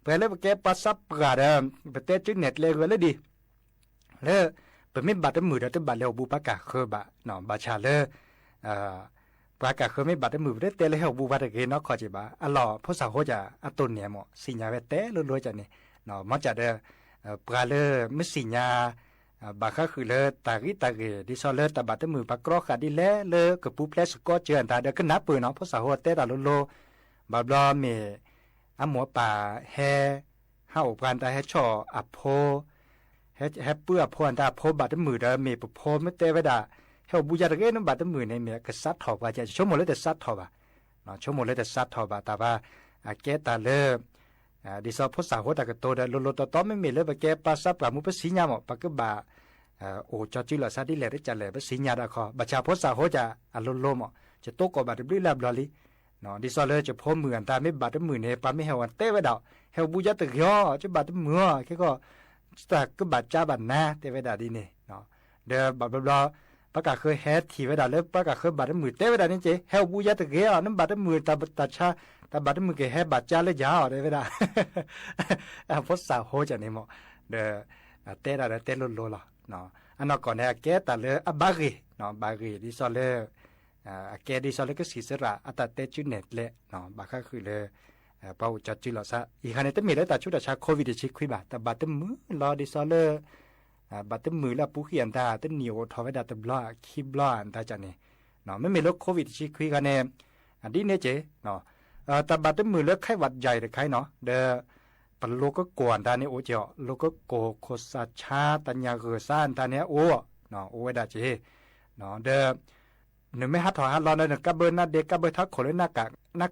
ပှၤလၢပကဲပှၤသးပှၢ်ဒီး ပတဲစုနဲၣ်ကျဲဂ့ၤလၢဒ် လၢ ပမ့ၢ်ဘၣ်တမုာ်ဒီး တဘၣ်လဲၤအိၣ်ဘူးဘၣ်ကးဃၢၤဘၣ် ဘၣ်ဆၣ်လၢ ပှၤကးဃၢၤမ့ၢ်ဘၣ်တမုာ် ပတတဲလၢဟဲအိၣ်ဘူးဘၣ်တဂ့ၤနီတခီၣ်က့ၤဘၣ် အလီၢ်ဖိသၣ်ဃိက အတိၢ်န့ၢ်မး သ့ၣ်ညါဝဲတဲလိၤလိၤကန့ၣ် မ်ကဒီး ပှၤလၢမ့ၢ်သ့ၣ်ညါ ဘၣ်ဃးဃုာ်လၢတၢ်ဂံၢ်တၢ်ဂ့ၤ ဒ်သိးလၢတၢ်ဘၣ်တမုာ် ပှၤကြီဃာ်ဒ်လဲၣ်လၢကပူၤဖျဲးစ့ၢ်ကီးစၢၤအတၢ်ဒီးကနၢ်ပၢၢ်နီၤ ဖိသၣ်ဃိတဲတၢ်လိၤလိၤ ဘၣ်ဘျီမ့ၢ် အမိၢ်အပၢ်ဟဲ ဟးအိၣ်ပှၤတၢ်ဟဲဆီၣ်အဖိ ဟဲပုၢ်အဖိအတၢ်အဖိဘၣ်တမုာ်ဒီး မ့ၢ်ပဖိမ့ၢ်တဲဝဲဒၣ် ဟဲအိၣ်ဘူးယါတဂ့ၤ နဘၣ်တမုာ်န့ၣ် မ့ၢ်ကစးထီၣ်ပှၤက ဆိကမိၣ်လၢတစးထီၣ်ဘၣ် ဆိကမိၣ်လၢတစးထီၣ်ဘၣ်တၢ်ဘၣ် အကဲတၢ်လၢ ဒ်သိးဖိသၣ်ဃိတၢ်ကတိၤဒီး လိၤလိၤတီတီ မ့မ့ၢ်လၢပကဲပှၤသးပှၢ်မူ ပသ့ၣ်ညါမး ပကဘၣ် အိၣ်ကၠီစုလီၤသးဒ်လဲၣ်တကလဲၣ် ပသ့ၣ်ညါဒၣ်ခီ ဘၣ်ဆၣ်ဖိသၣ်ဃိက အလိၤလိၤမး ယတိကီၢ်ဘၣ်တဘျုးလၢအဘျီလံ ဒ်သိးလၢယဖိမုၣ်အတၢ်မ့ၢ်ဘၣ်တမုာ်န့ၣ် ပှၤမ့ၢ်ဟဲဝဲတဲဝဲဒၣ် ဟဲအိၣ်ဘူးယါတဂ့ၤအီၤ ကဘၣ်တမုာ်အီၤ ခဲကီၢ် တၢ်ကဘၣ်ကၠါဘၣ်နၤ တဲဝဲဒၣ်ဒ်န့ၣ် ဒီးဘၣ်ဘျီဘျီ ဘၣ်ကးဃၢၤဟဲထံၣ်ဝဲဒၣ်လၢ ဘၣ်ကးဃၢၤဘၣ်တမုာ် တဲဝဲဒၣ်န့ၣ်က့ ဟဲအိၣ်ဘူးယါတဂ့ၤအီၤ နဘၣ်တမုာ် တၢ်ဆါ တၢ်ဘၣ်တမုာ်က့ၤ ဟဲဘၣ်ကၠါလၢယၤအီၤ တဲဝဲဒၣ် ဖိသၣ်ဃိကန့ၣ်မး ဒီး တဲဒၣ်ဒီးတဲလိၤလိၤလီၤ အနီၢ်ကီၢ်န့ၣ် အကဲတၢ်လၢအဘၣ်ဂ့ၤ ဘၣ်ဂ့ၤဒ်သိးလၢ အကဲဒ်သိးလၢကစံးစရၣ် အတၢ်တဲစုနဲၣ်ကျဲ ဘၣ်ဃးဃုာ်လၢ ပှၤအိၣ်ကၠီစုလီၤသး အံၤခါန့ၣ် တမ့ၢ်လၢတၢ်ဆူးတၢ်ဆါ COVID တဆံခွံဘၣ် တၢ်ဘၣ်တမုာ်လီၤ ဒ်သိးလၢ ဘၣ်တမုာ်လၢအပူၤဃံအတၢ် တနံၣ်အိၣ်ထီၣ်ဝဲဒၣ်တဘျီခံဘျီအတၢ်ကန့ၣ် မ့မ့ၢ်လၢ COVID တဆံခွံခါန့ၣ် ဒ်န့ၣ်က့ တၢ်ဘၣ်တမုာ်လၢ ไข้หวัดใหญ่ တခါအံၤနီၤ ဒီး ပလိကကိၢ်အတၢ်န့ၣ်အိၣ်က့ၤအီၤ လိကကိၢ်ခိၣ်သၣ်ဆါ တၢ်ညၣ်ဂိၢ်သးအတၢ်န့ၣ်အိၣ် အိၣ်ဝဲဒၣ်က့ၤ ဒီး နမ့ၢ်ဟးထီၣ်ဟးလီၤဒီး နကးဘၢနါဒ့ ကးဘၢထးခိၣ်လၢ หน้า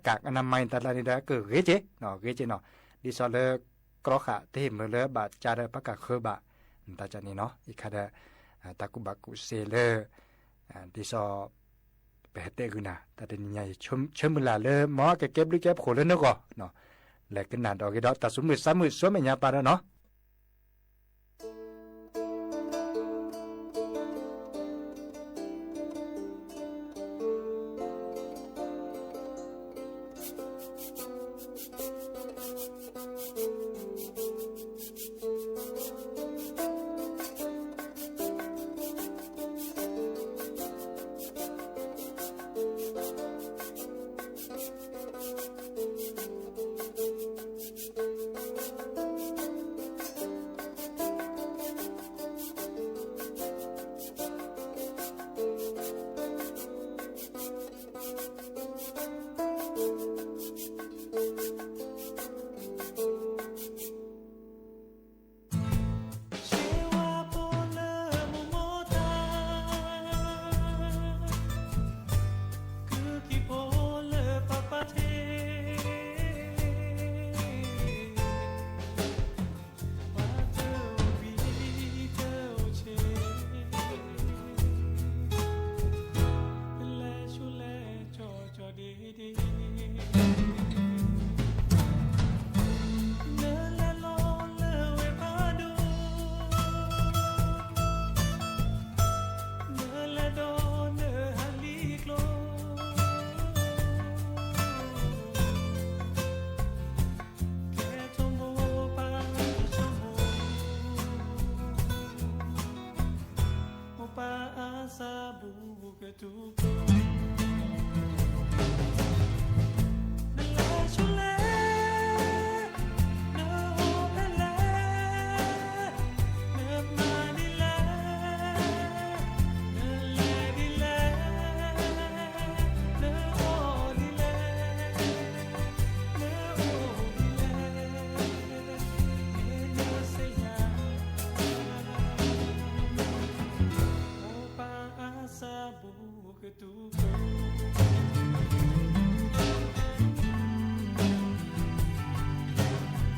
กากอนามัย တၢ်လၢန့ၣ်ဒီး ကဂ့ၤက့ၤ ဂ့ၤက့ၤနီၤ ဒ်သိးလၢ ကြီဃာ်တဟ့ၣ်မုာ်လၢဘၣ်ကၠါဒီးဘၣ်ကးဃၢၤဘၣ် တၢ်ကန့ၣ်နီၤ အံၤခါဒီး တၢ်ကူၣ်ဘၣ်ကူၣ်သ့လၢ ဒ်သိး ပဟဲတဲဂုာ်နၤ တၢ်တနံၤညါအံၤ ဆၢမုၢ်လၢ်လၢ မ်ကကဲဘျုးကဲဖှိၣ်လၢနဂီၢ် လဲၤကနၣ်ဒီးဂ့ၤဒီး တၢ်သူၣ်မုာ်သးမုာ် ဆူမဲာ်ညါပၢ်ဒီးနီၤ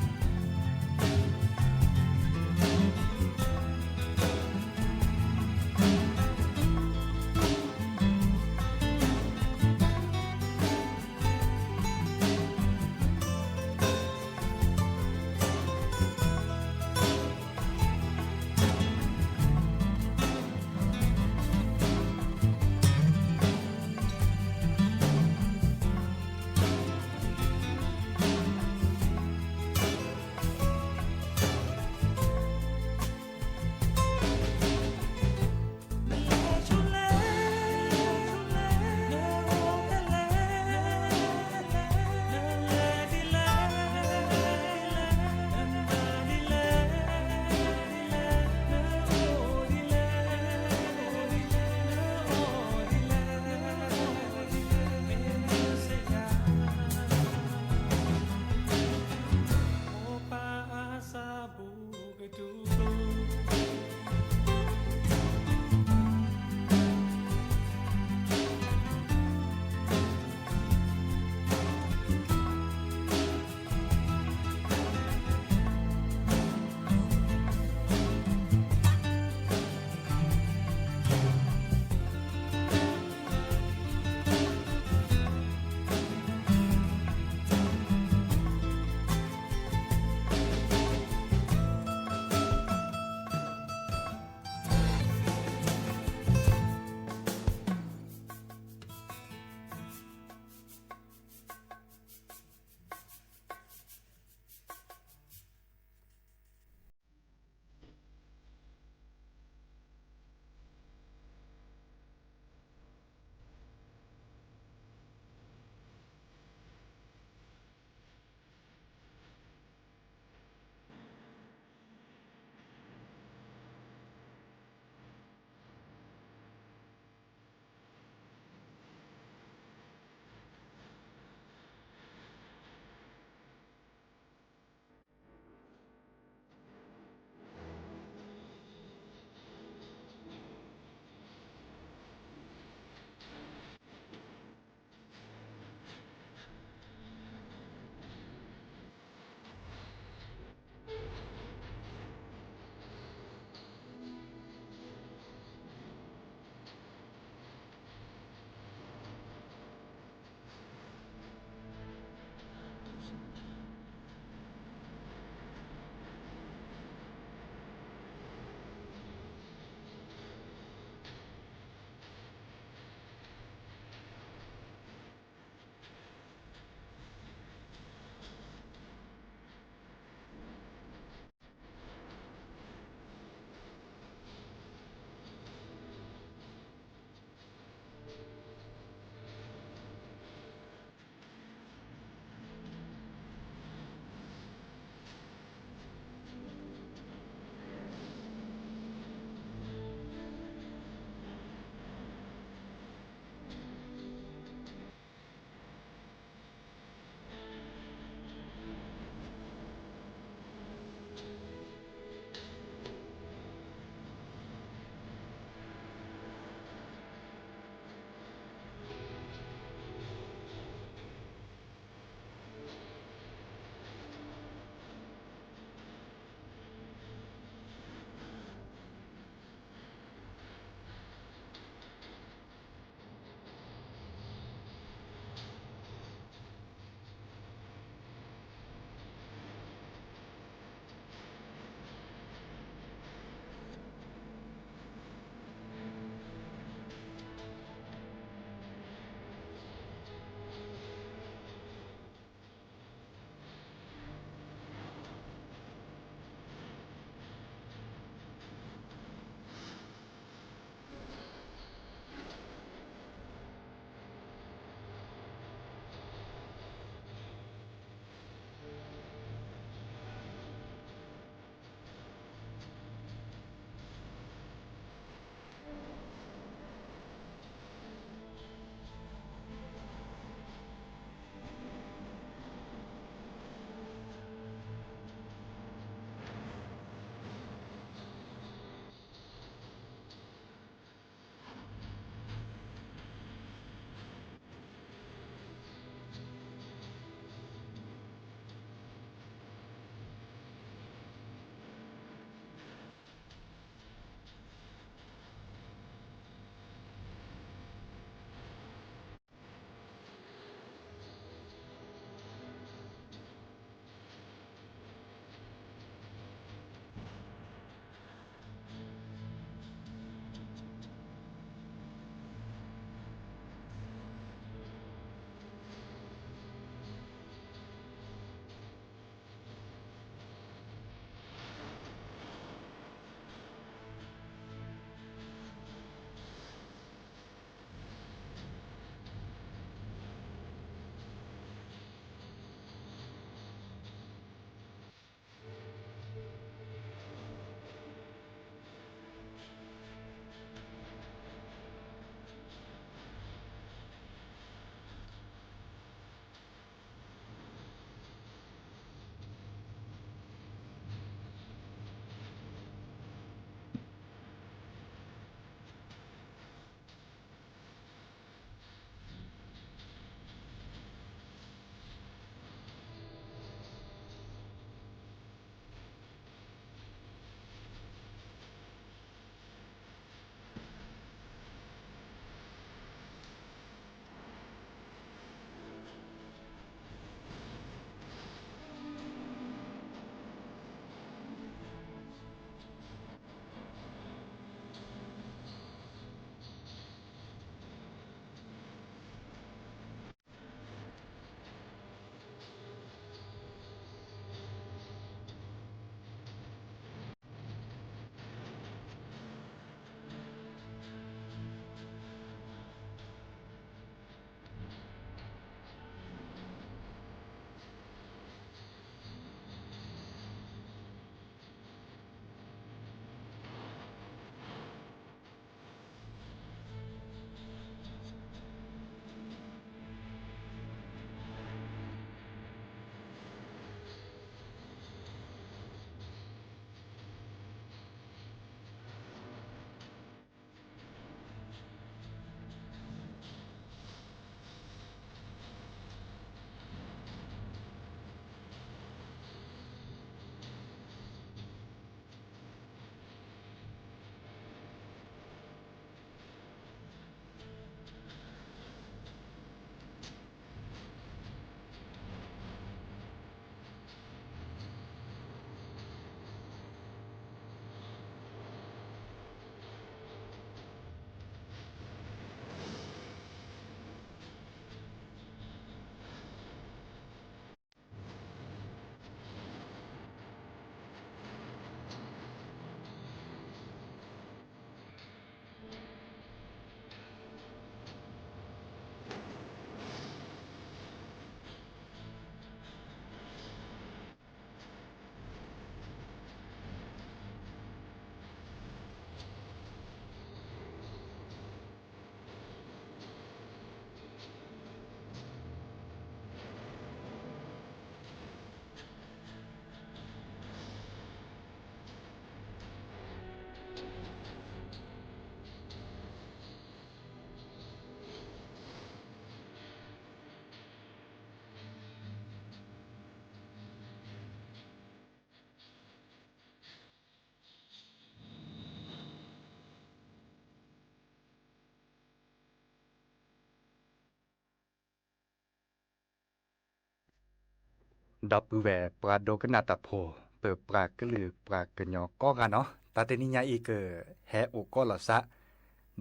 ဒီပုၢ်ဝဲၢ်ပှၤဒိကနၣ်တၢ်ဖိ ပပှၤကလုာ်ပှၤကညီကိးဂၤနီၤ, တၢ်တနံၤညါအံၤကဟဲအိၣ်ကိးလီၤစး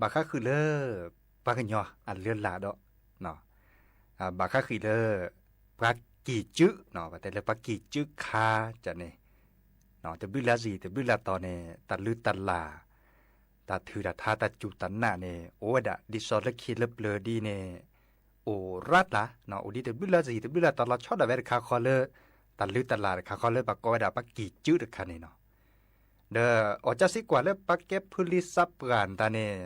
ဘၣ်ဃးဃုာ်လၢ ပှၤကညီအလၢလာ်ဒီး ဘၣ်ဃးဃုာ်လၢ ပှၤကံၢ်စု, ပတဲလၢပှၤကံၢ်စုခါကန့ၣ်, တဘျုးလါစံၤ တဘျုးလါတီၤန့ၣ် တၢ်လုၢ်တၢ်လၢ် တၢ်ထုးတၢ်ထါ တၢ်စူၢ်တၢ်နာ်န့ၣ် အိၣ်ဝဲဒၣ် ဒ်သိးလၢခံလၢပျၢၤဒ်န့ၣ် အိၣ်ရၣ်တၢ်, အိၣ်ဒ်တဘျုးလါစံၤ တဘျုးလါတီၤ လီၤဆီဒၣ်ဝဲတခါဃီလၢ တၢ်လုၢ်တၢ်လၢ်တခါဃီလၢ ပှၤကိးဝဲဒၣ်ပှၤကံၢ်စုတခါန့ၣ်နီၤ. ဒီးအီၣ်ကၢ်စံးကွၢ်လၢ ပှၤကဲဖုလံၤစးပှၢ်နတၢ်န့ၣ်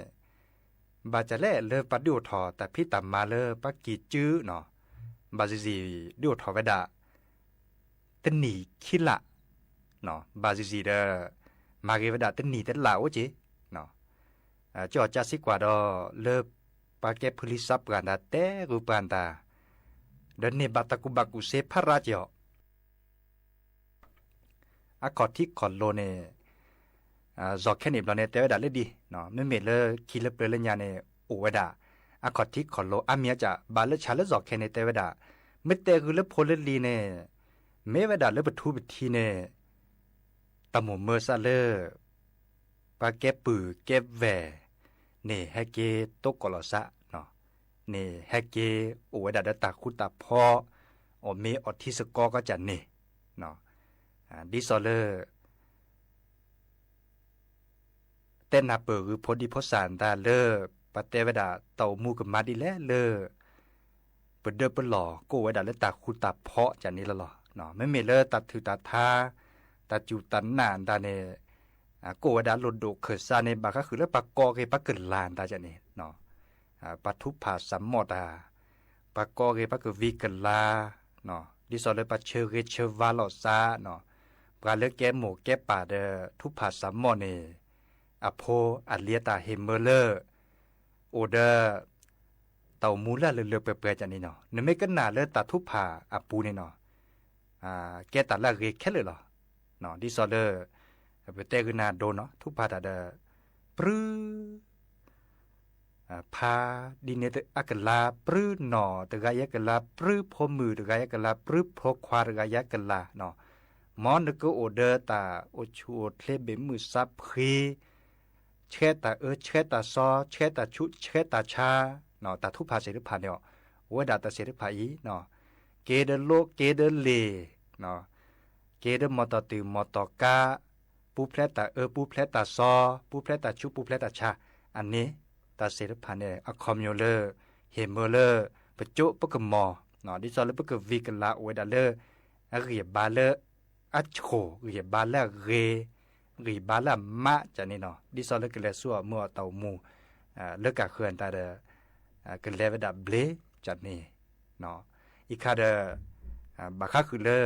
ဘၣ်စၢၤလဲၣ်လၢပှၤဒုးအိၣ်ထီၣ်တၢ်ဖံးတၢ်မၤလၢပှၤကံၢ်စုနီၤ, ဘၣ်စံၤစံၤ ဒုးအိၣ်ထီၣ်ဝဲဒၣ် တနံၣ်ခံလါ, ဘၣ်စံၤစံၤဒီး မၤဂ့ၤဝဲဒၣ်တနံၣ်တလါအိၣ်က့ၤ, ကၠီၣ်ကၢ်စံးကွၢ်ဒီးလၢ ပှၤကဲဖုလံၤစးပှၢ်နတၢ် တဲဂုာ်ပှၤနတၢ် ဒီးန့ၢ်ဘၣ်တၢ်ကူၣ်ဘၣ်ကူၣ်သ့ဖးရါက့ၤအီၤ အခီၣ်ထံးခီၣ်လိၤန့ၣ် စီၤခဲန့ၣ်ဘျီန့ၣ် တဲဝဲဒၣ်လၢဒ်, မ့မ့ၢ်လၢခံလၢပျၢၤလၢညါန့ၣ် အိၣ်ဝဲဒၣ် အခီၣ်ထံးခီၣ်လိၤအါမံၤအါကၢ် ဘၣ်လၢဆၣ်လၢစီၤခဲန့ၣ် တဲဝဲဒၣ် မ့ၢ်တဲဂုာ်လၢဖိလၢလံၤန့ၣ် မ့ၢ်ဝဲဒၣ်လၢပထူပထံးန့ၣ် တၢ်မိၣ်မၢစးလၢ ပှၤကဲပုၢ်ကဲဝဲၢ်န့ၣ် ဟဲက့ၤတိကိးလီၤစး, န့ၣ်ဟဲက့ၤအိၣ်ဝဲဒၣ်ဒီးတၢ်ဃူတၢ်ဖိး, အီၣ်မ့ၤအီထံစ့ၢ်ကီးကီးကန့ၣ်, ဒ်သိးလၢ တဲနၢ်ပၢၢ်ဂုာ်ဖိဒံဖိသၣ်နတၢ်လၢ ပတဲဝဲဒၣ်တၢ်အိၣ်မူကမၤဒ်လဲၣ်လၢ ပဒၢပလီၢ်ကအိၣ်ဝဲဒၣ်လၢတၢ်ဃူတၢ်ဖိးကန့ၣ်လီၤလီၤ. မ့မ့ၢ်လၢတၢ်ထုးတၢ်ထါ, တၢ်စူၢ်တၢ်နာ်နတၢ်န့ၣ် ကအိၣ်ဝဲဒၣ်လိၣ်ဒိၣ်ခၢၣ်စးန့ၣ် ဘၣ်ဃးဃုာ်လၢပှၤကိးက့ၤပှၤကလၤနတၢ်ကန့ၣ်, ပှၤထုးဖးစးမိးတၢ်, ပှၤကိးက့ၤပှၤကဝံၤကလၤ, ဒ်သိးလၢပှၤဆၢဂ့ၤဆၢဝါလိာ်သး, ပှၤလၢကဲမိၢ်ကဲပၢ်ဒီးထုးဖးစးမိးန့ၣ် အဖိအလံၤအတၢ်ဟ့ၣ်မၢလၢ အိၣ်ဒီး တၢ်အိၣ်မူလၢလၢလၢပှဲၤပှဲၤကန့ၣ်နီၤ, နမ့ၢ်ကနၣ်လၢတၢ်ထုးဖးအပူၤန့ၣ်နီၤ, ကဲတၢ်လၢအဂ့ၤခဲလၢာ်လီၤ. ဒ်သိးလၢ ပတဲဂုာ်နၤဒိနီၤ, ထုးဖးတၢ်ဒီး ပြု ဖါဒ်န့ၣ်အကလၤ, ပြုနီၢ်တဂၤအံၤအကလၤ, ပြုဖိမုၣ်တဂၤအံၤအကလၤ, ပြုဖိခွါတဂၤအံၤအကလၤ, မ်နကအိၣ်ဒီးတၢ်အိၣ်ဆူၣ်အိၣ်ချ့ဘ့ၣ်မုၢ်ဆါဖှံ, ဆှဲတၢ်အၢဆှဲတၢ်စီ, ဆှဲတၢ်ဆူးဆှဲတၢ်ဆါ, တၢ်ထုးဖးသ့ၣ်တဖၣ်န့ၣ် အိၣ်ဝဲဒၣ်တၢ်သ့ၣ်တဖၣ်အံၤ, က့ၤဒီးလိက့ၤဒီးလ့ၣ်, က့ၤဒီးမီၢ်တီၢ်တုၤမီၢ်တီၢ်ကါ, ပူၤဖျဲးတၢ်အၢပူၤဖျဲးတၢ်စီ, ပူၤဖျဲးတၢ်ဆူးပူၤဖျဲးတၢ်ဆါ, အန့ၣ် တၢ်သ့ၣ်တဖၣ်န့ၣ် အခီပညီလၢ ဟ့ၣ်မၢလၢ ပကၠိပကမီၤ, ဒ်သိးလၢပကဝံၤကလၤအိၣ်ဝဲဒၣ်လၢ အဂံၢ်အဘါလၢ အဆိၣ်, ဂံၢ်အဘါလၢအဂ့ၤ, ဂံၢ်ဘါလၢအမးကန့ၣ်နီၤ, ဒ်သိးလၢကလဲၤဆူအမုၢ်အတၢ်အိၣ်မူ လၢကဃၢၤတၢ်ဒီး ကလဲၤဝဲဒၣ်ဘျ့ကန့ၣ် အံၤခါဒီး ဘၣ်ဃးဃုာ်လၢ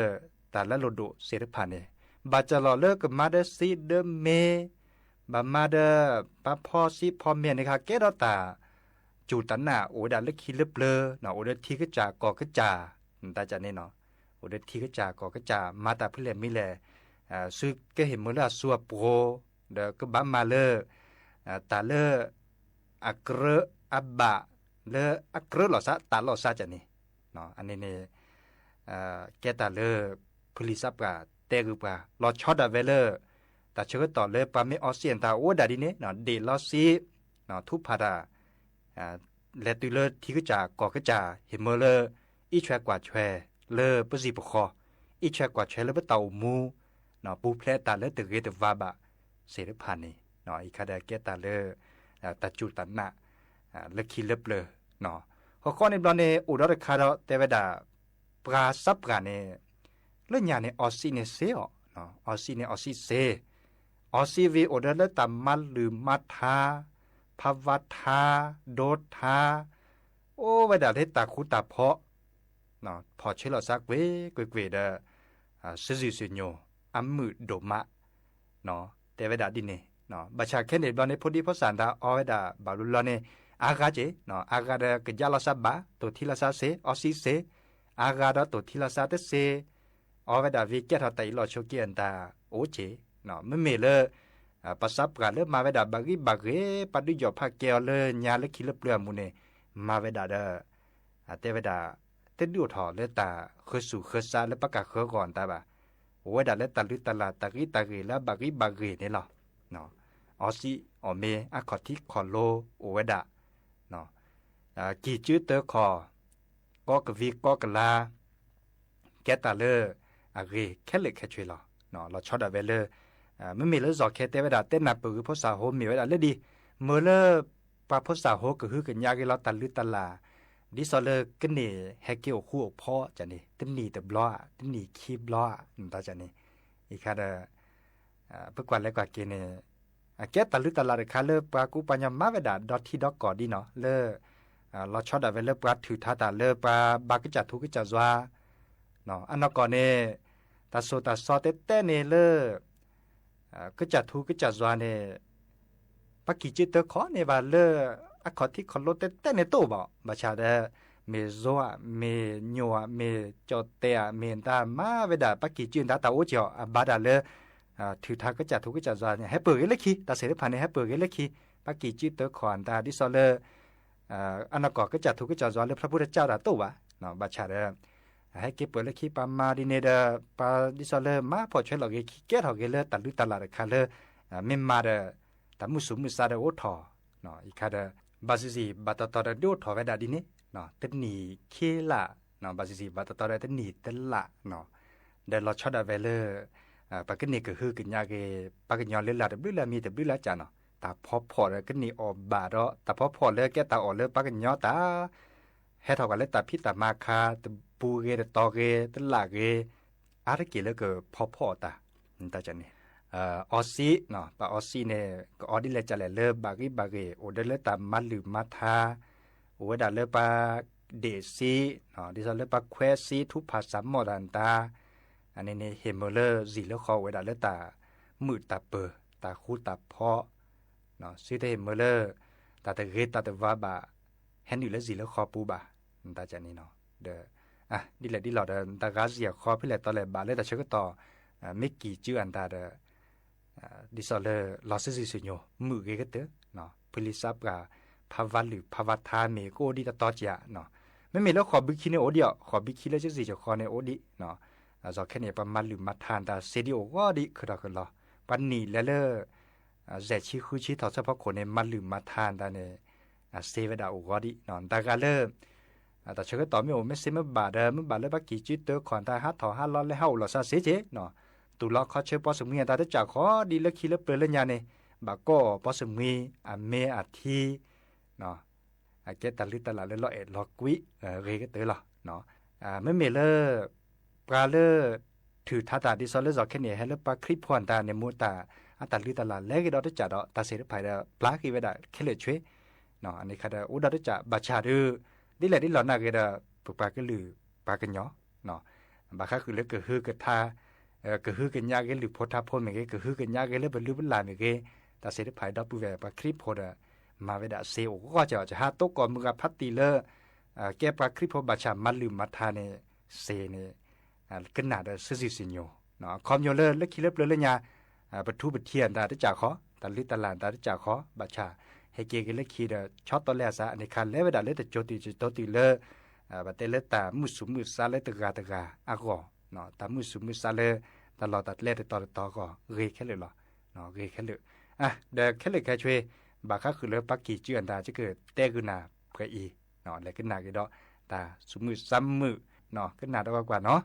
တၢ်လၢလိၣ်ဒိၣ်သ့ၣ်တဖၣ်န့ၣ် ဘၣ်စၢၤလီၤလၢကမၤဒီးစံးဒီးမ့ၢ်, ဘၣ်မၤဒီး ပှၤဖီစံးဖီမ့ၢ်န့ၣ်ခါ ကဲထီၣ်တၢ်စူၢ်တၢ်နာ် အိၣ်ဝဲဒၣ်လၢခံလၢပျၢၤ, အိၣ်ဒီးထံကစၢ်ကီၢ်ကစၢ် နတၢ်ကန့ၣ်နီၤ, အိၣ်ဒီးထံကစၢ်ကီၢ်ကစၢ် မၤတၢ်ဖဲလဲၣ်မ့ၢ်လဲၣ်, စုကဟ့ၣ်မၢလၢအစိအပှိၤ, ဒီးကဘၣ်မၤလၢ တၢ်လၢ အကြၢးအဘၣ် လၢအကြၢးလိာ်သး တၢ်လိာ်သးကန့ၣ်, အန့ၣ်န့ၣ် ကဲတၢ်လၢ ဖုလံၤစးပှၢ်တဲဂုာ်ပှၤ လီၤဆီဒၣ်ဝဲလၢ တၢ်ဆၢကတီၢ်လၢပှၤမ့ၢ်အီစံးအတၢ်အိၣ်ဝဲဒၣ်ဒ်န့ၣ် ဒ့ၣ်လီၤစံး ထူးဖးတၢ် လဲၤတုၤလၢထံကစၢ်ကီၢ်ကစၢ် ဟ့ၣ်မၢလၢ အံးဆွဲကွၢ်ဆွဲလၢပစံၣ်ပဃီ, အံးဆွဲကွၢ်ဆွဲလၢပတၢ်အိၣ်မူ, ပူၤဖျဲးတၢ်လၢတဂ့ၤတဝါဘၣ်သ့ၣ်တဖၣ်န့ၣ်, အံၤခါဒီးကဲတၢ်လၢ တၢ်စူၢ်တၢ်နာ် လၢခံလၢပျၢၤ, ဃီဃီန့ၣ်ဘျီန့ၣ် အိၣ်ဒီးတခါဒီးတဲဝဲဒၣ် ပှၤစးပှၢ်န့ၣ် လၢညါန့ၣ် အီစံးန့ၣ်စ့အီၤ, အီစံးန့ၣ်အီစံးစ့, အီစံးဝံၤအိၣ်ဒီးလၢတၢ်မၤလုၢ်မၤထါ, ဖးဝါထါ, ဒိထါ, အိၣ်ဝဲဒၣ်လၢတၢ်ဃူတၢ်ဖိး, ဖီၣ်ဆၢလိာ်သးကွ့ၢ်ကွ့ၢ်ကွ့ၢ်ဒီး စုစုစုညိၣ် အမုာ်ဒိၣ်မး, တဲဝဲဒၣ်ဒ်န့ၣ်, ဘၣ်ဆၣ်ခဲန့ၣ်ဘျီန့ၣ် ဖိဒံဖိသၣ်တၢ်အီဝဲဒၣ်ဘၣ်ဘျီဘျီန့ၣ် အါဂၤက့ၤ, အါဂၤဒီးကယါလီၤသးဘၣ် တိၢ်ထံလီၤသးစ့ အီစံးစ့, အါဂၤဒီးတိၢ်ထံလီၤသးတစ့, အီဝဲဒၣ်ဝံၤကဲထီၣ်တၢ်အံးလီၤဆိးက့အတၢ်အိၣ်က့ၤ, မ့မ့ၢ်လၢ ပှၤစးပှၢ်လၢမၤဝဲဒၣ်ဘၣ်ဂံၢ်ဘၣ်ဂ့ၤ ပှၤဒုးယီၣ်ဖးကဲအီၤလၢညါလၢခံလၢပျၢၤအမူးန့ၣ် မၤဝဲဒၣ်ဒီး တဲဝဲဒၣ် တဒုးအိၣ်ထီၣ်လၢတၢ်ဃၢၤဆူၣ်ဃၢၤစးလၢပှၤကဃၢၤဂီၢ်နတၢ်ဘၣ်. အိၣ်ဝဲဒၣ်လၢတၢ်လုၢ်တၢ်လၢ် တၢ်ဂံၢ်တၢ်ဂ့ၤလၢအဘၣ်ဂံၢ်ဘၣ်ဂ့ၤန့ၣ်လီၤ. အီစံးအီၣ်မ့ၤအခီၣ်ထံးခီၣ်လိၤအိၣ်ဝဲဒၣ်, ကံၢ်ကၠုတၢခီၣ်, ကီကဝံၤကီကလၤ ကဲတၢ်လၢအဂ့ၤခဲလၢာ်ခဲဆ့လီၤ. လီၤဆီဒၣ်ဝဲလၢ မ့မ့ၢ်လၢစီၤခဲတဲဝဲဒၣ် တဲနၢ်ပၢၢ်ဂ့ၤဖိစၢ်ဖိမ့ၢ်ဝဲဒၣ်လၢဒ် မ့ၢ်လၢပှၤဖိစၢ်ဖိကဟုကညးက့ၤလီၤတၢ်လုၢ်တၢ်လၢ် ဒ်သိးလၢကန့ၢ်ဟဲက့ၤအိၣ်ဃူအိၣ်ဖိးန့ၣ် တနံၣ်တဘျီဧါ တနံၣ်ခံဘျီဧါ နတၢ်န့ၣ် အံၤခါဒီး ပကွၢ်လဲၤကွၢ်က့ၤန့ၣ် အကဲတၢ်လုၢ်တၢ်လၢ်တခါလၢပှၤကူပှၤကညီမၤဝဲဒၣ်ဒီထံဒီကီၢ်ဒ်နီၤ လၢ လီၤဆီဒၣ်ဝဲလၢပှၤထုးထါတၢ်လၢပှၤဘါကစၢ်ထူကစၢ်ယွၤ အနီၢ်ကီၢ်န့ၣ် တၢ်စိၢ်တၢ်စီတဲတဲန့ၣ်လၢ ကစၢ်ထူကစၢ်ယွၤန့ၣ် ပှၤကံၢ်ကၠုတၢခီၣ်န့ၣ်ဘၣ်လၢ အခီၣ်ထံးခီၣ်လိၤတဲတဲန့ၣ်တအိၣ်ဘၣ် ဘၣ်ဆၣ်ဒီး မ့ၢ်ယိၤဧါ မ့ၢ်ညိၣ်ဧါ မ့ၢ်ကၠီၣ်တဲၣ်ဧါ မ့ၢ်တၢ်မၤဝဲဒၣ် ပှၤကံၢ်ကၠုတၢ်တၢ်အိၣ်က့ၤအီၤ အဘါဒၣ်လၢ ထုးထါကစၢ်ထူကစၢ်ယွၤန့ၣ် ဟဲပၢၢ်ဂ့ၤလၢခံ တၢ်စ့ၢ်တဖၣ်န့ၣ် ဟဲပၢၢ်ဂ့ၤလၢခံ ပှၤကံၢ်ကၠုတၢခီၣ်အတၢ်ဒ်သိးလၢ အနီၢ်ကီၢ်ကစၢ်ထူကစၢ်ယွၤလၢဖျီဖိတကၢ်တၢ်တအိၣ်ဘၣ် ဘၣ်ဆၣ်ဒီး ဟဲက့ၤပၢၢ်လၢခံ ပှၤမၤဒ်န့ၣ်ဒီး ပှၤဒ်သိးလၢမၤဖှီၣ်ဆွဲလီၤဂ့ၤခံ ကဲထီၣ်ဂ့ၤလၢတၢ်လုၢ်တၢ်လၢ်တခါလၢ မ့ၢ်မၤဒီး တၢ်မုၢ်ဆူၣ်မုၢ်ဆါဒီးအိၣ်ထီၣ် အံၤခါဒီး ဘၣ်စံးစံး ဘၣ်တတီၤဒီးဒုးအိၣ်ထီၣ်ဝဲဒၣ်ဒ်န့ၣ် တနံၣ်ခံလါ ဘၣ်စံးစံး ဘၣ်တတီၤဒီးတနံၣ်တလါ ဒီးလီၤဆီဒၣ်ဝဲလၢ ပကန့ၢ်ကဟုကညးက့ၤ ပှၤကညီလၢလၢ်တဘျုးလၢ်မံၤတဘျုးလၢ်ကၢ်နီၤ တၢ်ဖီဖီၣ်ဒီးကန့ၢ်အီၣ်ဘၣ်ဒီး တၢ်ဖီဖီၣ်လၢကဲတၢ်အီၣ်လၢပှၤကညီတၢ် ဟဲထီၣ်ကွၢ်လၢတၢ်ဖံးတၢ်မၤအခါ တပူၤဂ့ၤတတီၤဂ့ၤတလါဂ့ၤ အါတက့ၢ်လၢကဖီဖီၣ်အီၤတၢ် တၢ်န့ၣ် အီစံး ပှၤအီစံးန့ၣ် ကအီဒ်လဲၣ်ကလဲၣ်လၢဘၣ်ဂံၢ်ဘၣ်ဂ့ၤ အိၣ်ဒီးလၢတၢ်မၤလုၢ်မၤထါ အိၣ်ဝဲဒၣ်လၢပှၤဒ့ၣ်စံး ဒ်သိးလၢပှၤခွဲးစံး ထူဖၣ်စၢ်မီၣ်တၢ်တၢ် အန့ၣ်န့ၣ် ဟ့ၣ်မုာ်လၢစံၣ်လၢဃီအိၣ်ဝဲဒၣ်လၢတၢ်မုာ်တၢ်ပၢၤ တၢ်ဃူတၢ်ဖိး စံးတဟ့ၣ်မုာ်လၢ တၢ်တဂ့ၤတၢ်တဝါဘၣ် ဟဲနုာ်လၢစံၣ်လၢဃီပူၤဘၣ် နတၢ်န့ၣ်နီၤ ဒီး ဒ်လဲၣ်ဒ်လဲၣ်ဒီး နတၢ်ဂၤစံၣ်အဃီ ဖဲလဲၣ်တီလဲၣ်ဘၣ်လၢတၢ်ဆၢကတီၢ် မ့ၢ်ကံၢ်ကၠုအတၢ်ဒီး ဒ်သိးလၢ လီၤစံးစံၣ်စံၣ်ညီၣ် မုာ်ဂ့ၤကတၢၢ် ဖုလံစးပှၢ် ဖးဝါလုၢ်ဖးဝါထါမ့ၢ်ကအိၣ်ဒံးတတီၤကၢ် မ့မ့ၢ်လၢဃိာ်ဘုခံန့ၣ်အိၣ်ဒံးအီၤ ဃိာ်ဘုခံလၢကစံၣ်ကဃီန့ၣ်အိၣ်ဒံး စီၤခဲန့ၣ် ပှၤမၤလုၢ်မၤထါတၢ်စ့ဒံးအိၣ်ဂီၢ်ဒံး ခုၣ်ထီၣ်ခုၣ်လီၤ ပှၤနံၣ်လဲၤလၢ စဲးဆံဃုဆံထီၣ်ဆၢဖီခိၣ်န့ၣ် မၤလုၢ်မၤထါတၢ်န့ၣ် စ့ဝဲဒၣ်အိၣ်ဂီၢ်ဒံး တၢ်ဂၤလၢ တၢ်ဆၢကတီၢ်မ့ၢ်အိၣ်မ့ၢ်စ့မ့ၢ်ဘၣ်ဒီး မ့ၢ်ဘၣ်လၢပှၤကံၢ်ကၠုတၢခီၣ်တၢ်ဟးထီၣ်ဟးလီၤလဲၤဟးအိၣ်လီၤစၢ်စ့က့ တူၢ်လီၤခီဆၢပီၢ်စမှံအတၢ်တကၢ်ဃီဒံးလၢခံလၢပျၢၤလၢညါန့ၣ် ဘၣ်ကိးအီၤပီၢ်စမှံ အမ့ၢ်အထံ အကဲတၢ်လုၢ်တၢ်လၢ်လၢလီၤအဲၣ်လီၤကွံ ဂ့ၤကတၢၢ်လီၤ. မ့မ့ၢ်လၢ ပှၤလၢ ထုးထါတၢ်ဒ်သိးလၢစီၤခဲန့ၣ် ဟဲလၢပှၤခရံာ်ဖိအတၢ်န့ၣ် မူတၢ် အတၢ်လုၢ်တၢ်လၢ်လဲၤက့ၤဒီးတကၢ်ဒီး တၢ်စ့ၢ်တဖၣ်ဒီး ပျၢ်က့ၤဝဲဒၣ်ခဲလၢာ်ဆွ့ အန့ၣ်ခါဒီး အိၣ်ဒီးတကၢ်ဘၣ်ဆၣ်ဒီး ဒ်လဲၣ်ဒ်လဲၣ်နာ်ဂ့ၤဒီး ပပှၤကလုာ်ပှၤကညီ ဘၣ်ဃးဃုာ်လၢကဟုကထါ ကဟုကညးက့ၤလုၢ်ဖိထါဖိမ့ၢ်ဂ့ၤ ကဟုကညးက့ၤလၢပလုၢ်ပလၢ်မ့ၢ်ဂ့ၤ တၢ်စ့ၢ်တဖၣ်ဒီပုၢ်ဝဲၢ်ပှၤခရံာ်ဖိဒီး မၤဝဲဒၣ်စ့အိၣ်ဂီၢ်ကၠီ ကဟးတိကိးမုၢ်ဂၤဖးတံၢ်လၢ ကဲပှၤခရံာ်ဖိဘၣ်ဆၣ်မၤလုၢ်မၤထါန့ၣ် စ့န့ၣ် ကနၣ်ဒီးစံးစံၣ်စံၣ်ညီၣ် အခီပညီလၢလၢခံလၢပျၢၤလၢညါ ပထူပထံးအတၢ်တကၢ်ဃီ တၢ်လုၢ်တၢ်လၢ်အတၢ်တကၢ်ဃီ ဘၣ်ဆၣ် ဟဲက့ၤက့ၤလၢခံဒီး ဆီတီလဲအစး အန့ၣ်ခါလဲၤဝဲဒၣ်လၢတကၠိတုၤတကၠိတုၤလၢ ပတဲလၢတၢ်မုၢ်ဆူၣ်မုၢ်ဆါလၢတဂၤတဂၤအဂီၢ် တၢ်မုၢ်ဆူၣ်မုၢ်ဆါလၢ တၢ်လီၢ်တၢ်ကျဲတတီၤတတီၤအဂီၢ် ဂ့ၤခဲလၢာ်လီၤ. ဂ့ၤခဲလၢာ် ဒီးခဲလၢာ်ခဲဆ့ ဘၣ်ဃးဃုာ်လၢပှၤကံၢ်ကၠုအတၢ် ကကတဲဂုာ်နၤပှဲၤအံၤ လဲၤကနၣ်က့ၤဒီး တၢ်ဆူၣ်မုၢ်ဆါမုာ် ကနၣ်ဒီးကွၢ်ကွၢ်နီၤ.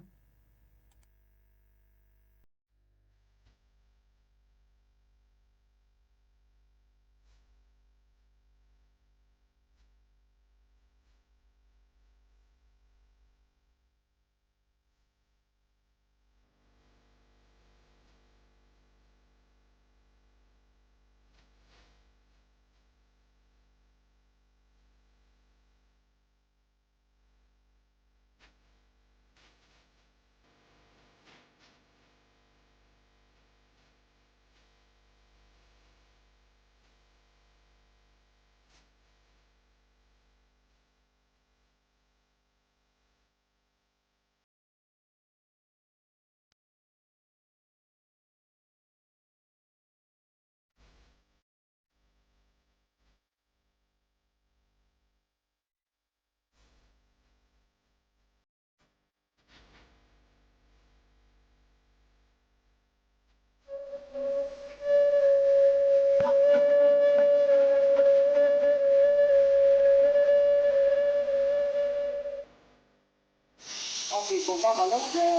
ပဘၣ်မၤလၢပှဲၤ,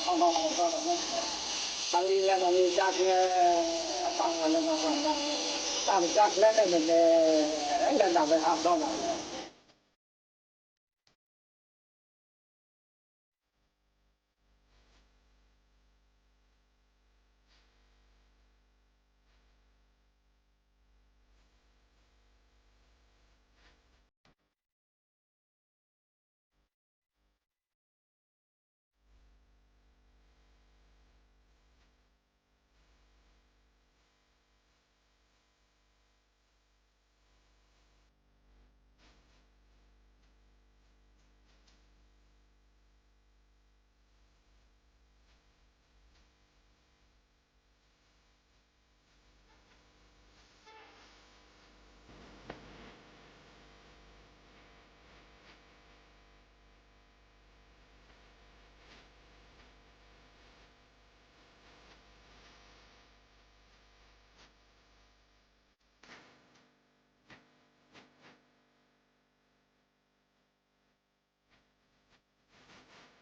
အလံလၢမၤလံတၢ်ကျဲ, အတၢ်မၤလၢမၤလၢ, တၢ်မၤတၢ်ကျဲန့ၣ်န့ၣ်, လၢနၤဝဲအါဘျ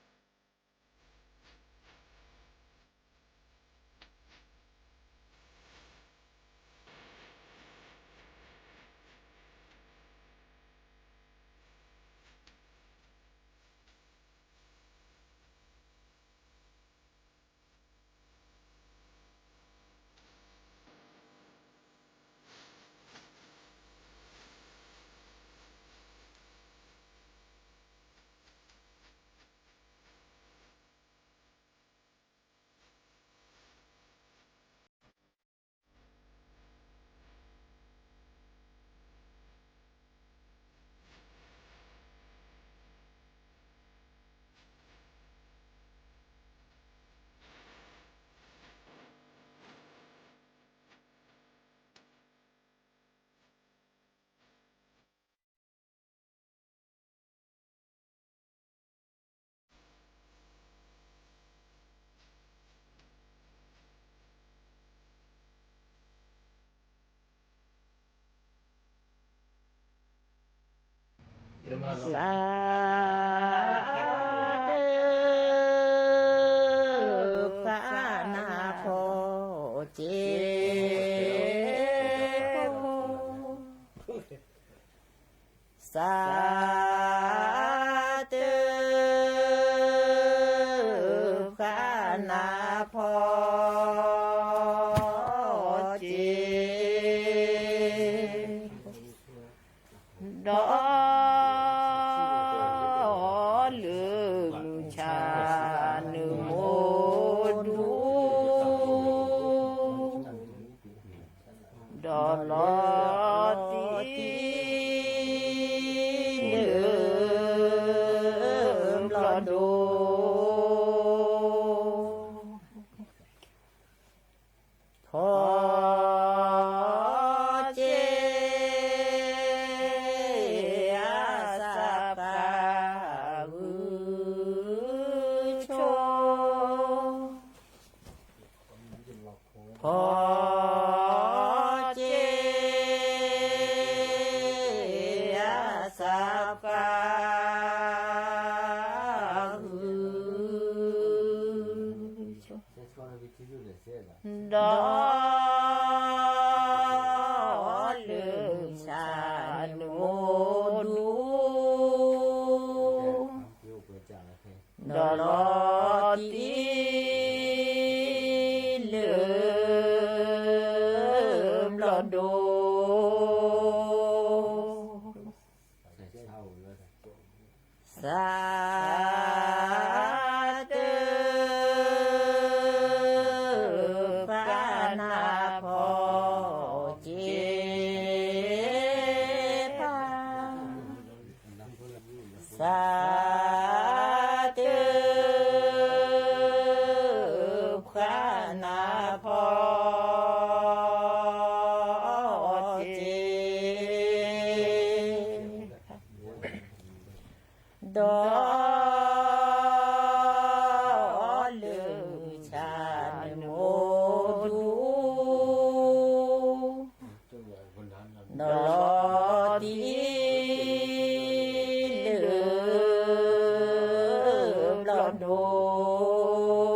ီလီၤ.သးတဖၣ်နၢ်ဖီက့ၤ သးတဖၣ်နၢ်ဖီက့ၤ ဒီးလုၢ်ဆၣ်နမိၢ်ဒူ ဒီးလီၤတံၢ်လၢဘျီၣ်ဒိ ဖီက့ၤ အသးပှၢ်ဂုၢ်ဆိ ဖီက့ၤ အသးပှၢ်ဂုၢ်ဆိ ဒီးလုၢ်ဆၣ်နမိၢ်ဒူ ဒီးလီၤတံၢ်လၢဘျီၣ်ဒိ သးတဖၣ်နၢ်ဖီက့ၤဖး သးတဖၣ်နၢ်ဖီက့ၤ ဒီးလုၢ်ဆၣ်နမိၢ်ဒူ ဒီးလီၤတံၢ်လၢ ဒိၣ်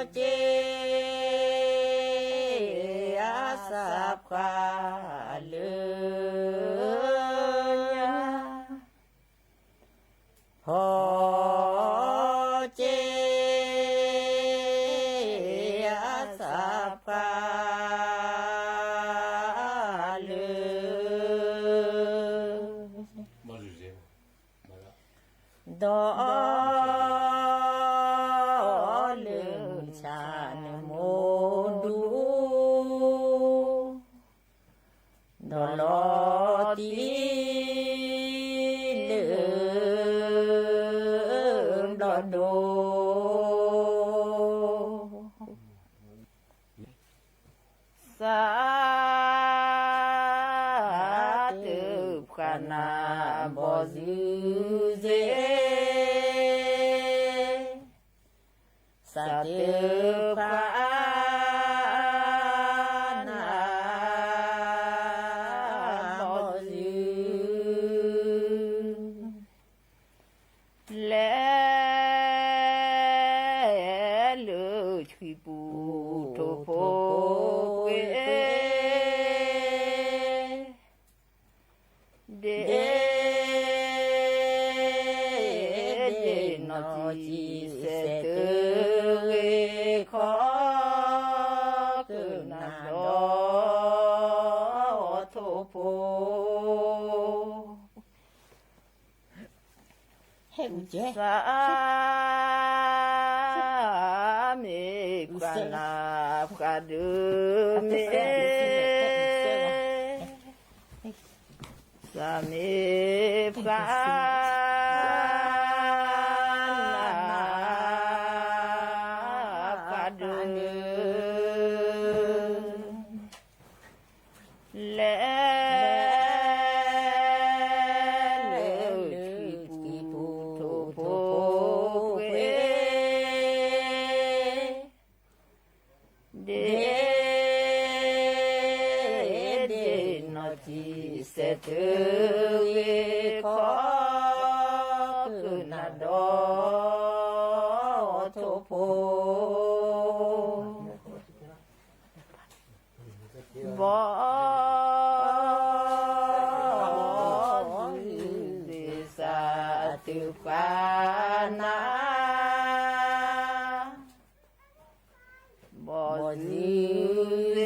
ဖီက့ၤအသးပှၢ်လၢညါ ဖီက့ၤအသးပှၢ်လၢ ဒီးလၢဆၣ်နမိၢ်ဒူ ဒီးလီၤတံၢ်လၢဘျီၣ်ဒိၣ် သးတဖျါနၤဘီၣ်စုစ့ သးတဖျါနၤဘီၣ်စု လဲၤလၢထွံၣ်ပူၤထိၣ်ဖိကွ့ ဒ့ ဒ့နီၢ်ကံၣ်စဲးတဂ့ၤခီ ကနၣ်ဒီးထိၣ်ဖိ သးမ့ၢ်ပှၤနၢ်ပှၤဒုးမ့ၢ် သးမ့ၢ်ပှၤနၢ် ပှၤဒုး လဲၤ လဲၤလၢထွံၣ်ပူၤထိၣ်ဖိကွ့ ဒ့ ဒ့နီၢ်ကံၣ်စဲးတဂ့ၤခီ ကနၣ်ဒီးထိၣ်ဖိ ဘီၣ် သးတဖျါနၤ ဘီၣ်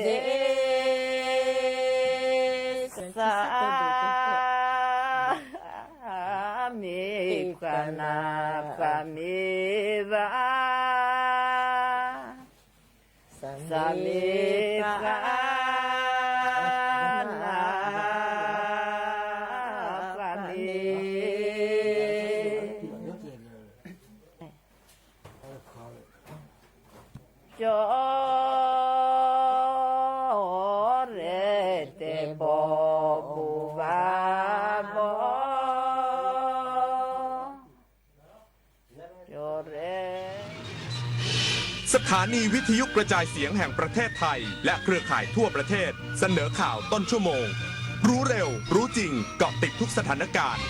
စုစ့ သးမ့ၢ်ပှၤနၢ်ပှၤမ့ၢ်ဘၣ် သးမ့ၢ်ပှၤနၢ်ပှၤမ့ၢ် ကၠီရဲၣ်တဲဘီၣ်ဘိၣ်ဘၣ်ဘီၣ် ကၠီရဲၣ် สถานีวิทยุกระจายเสียงแห่งประเทศไทยและเครือข่ายทั่วประเทศเสนอข่าวต้นชั่วโมง รู้เร็ว รู้จริง เกาะติดทุกสถานการณ์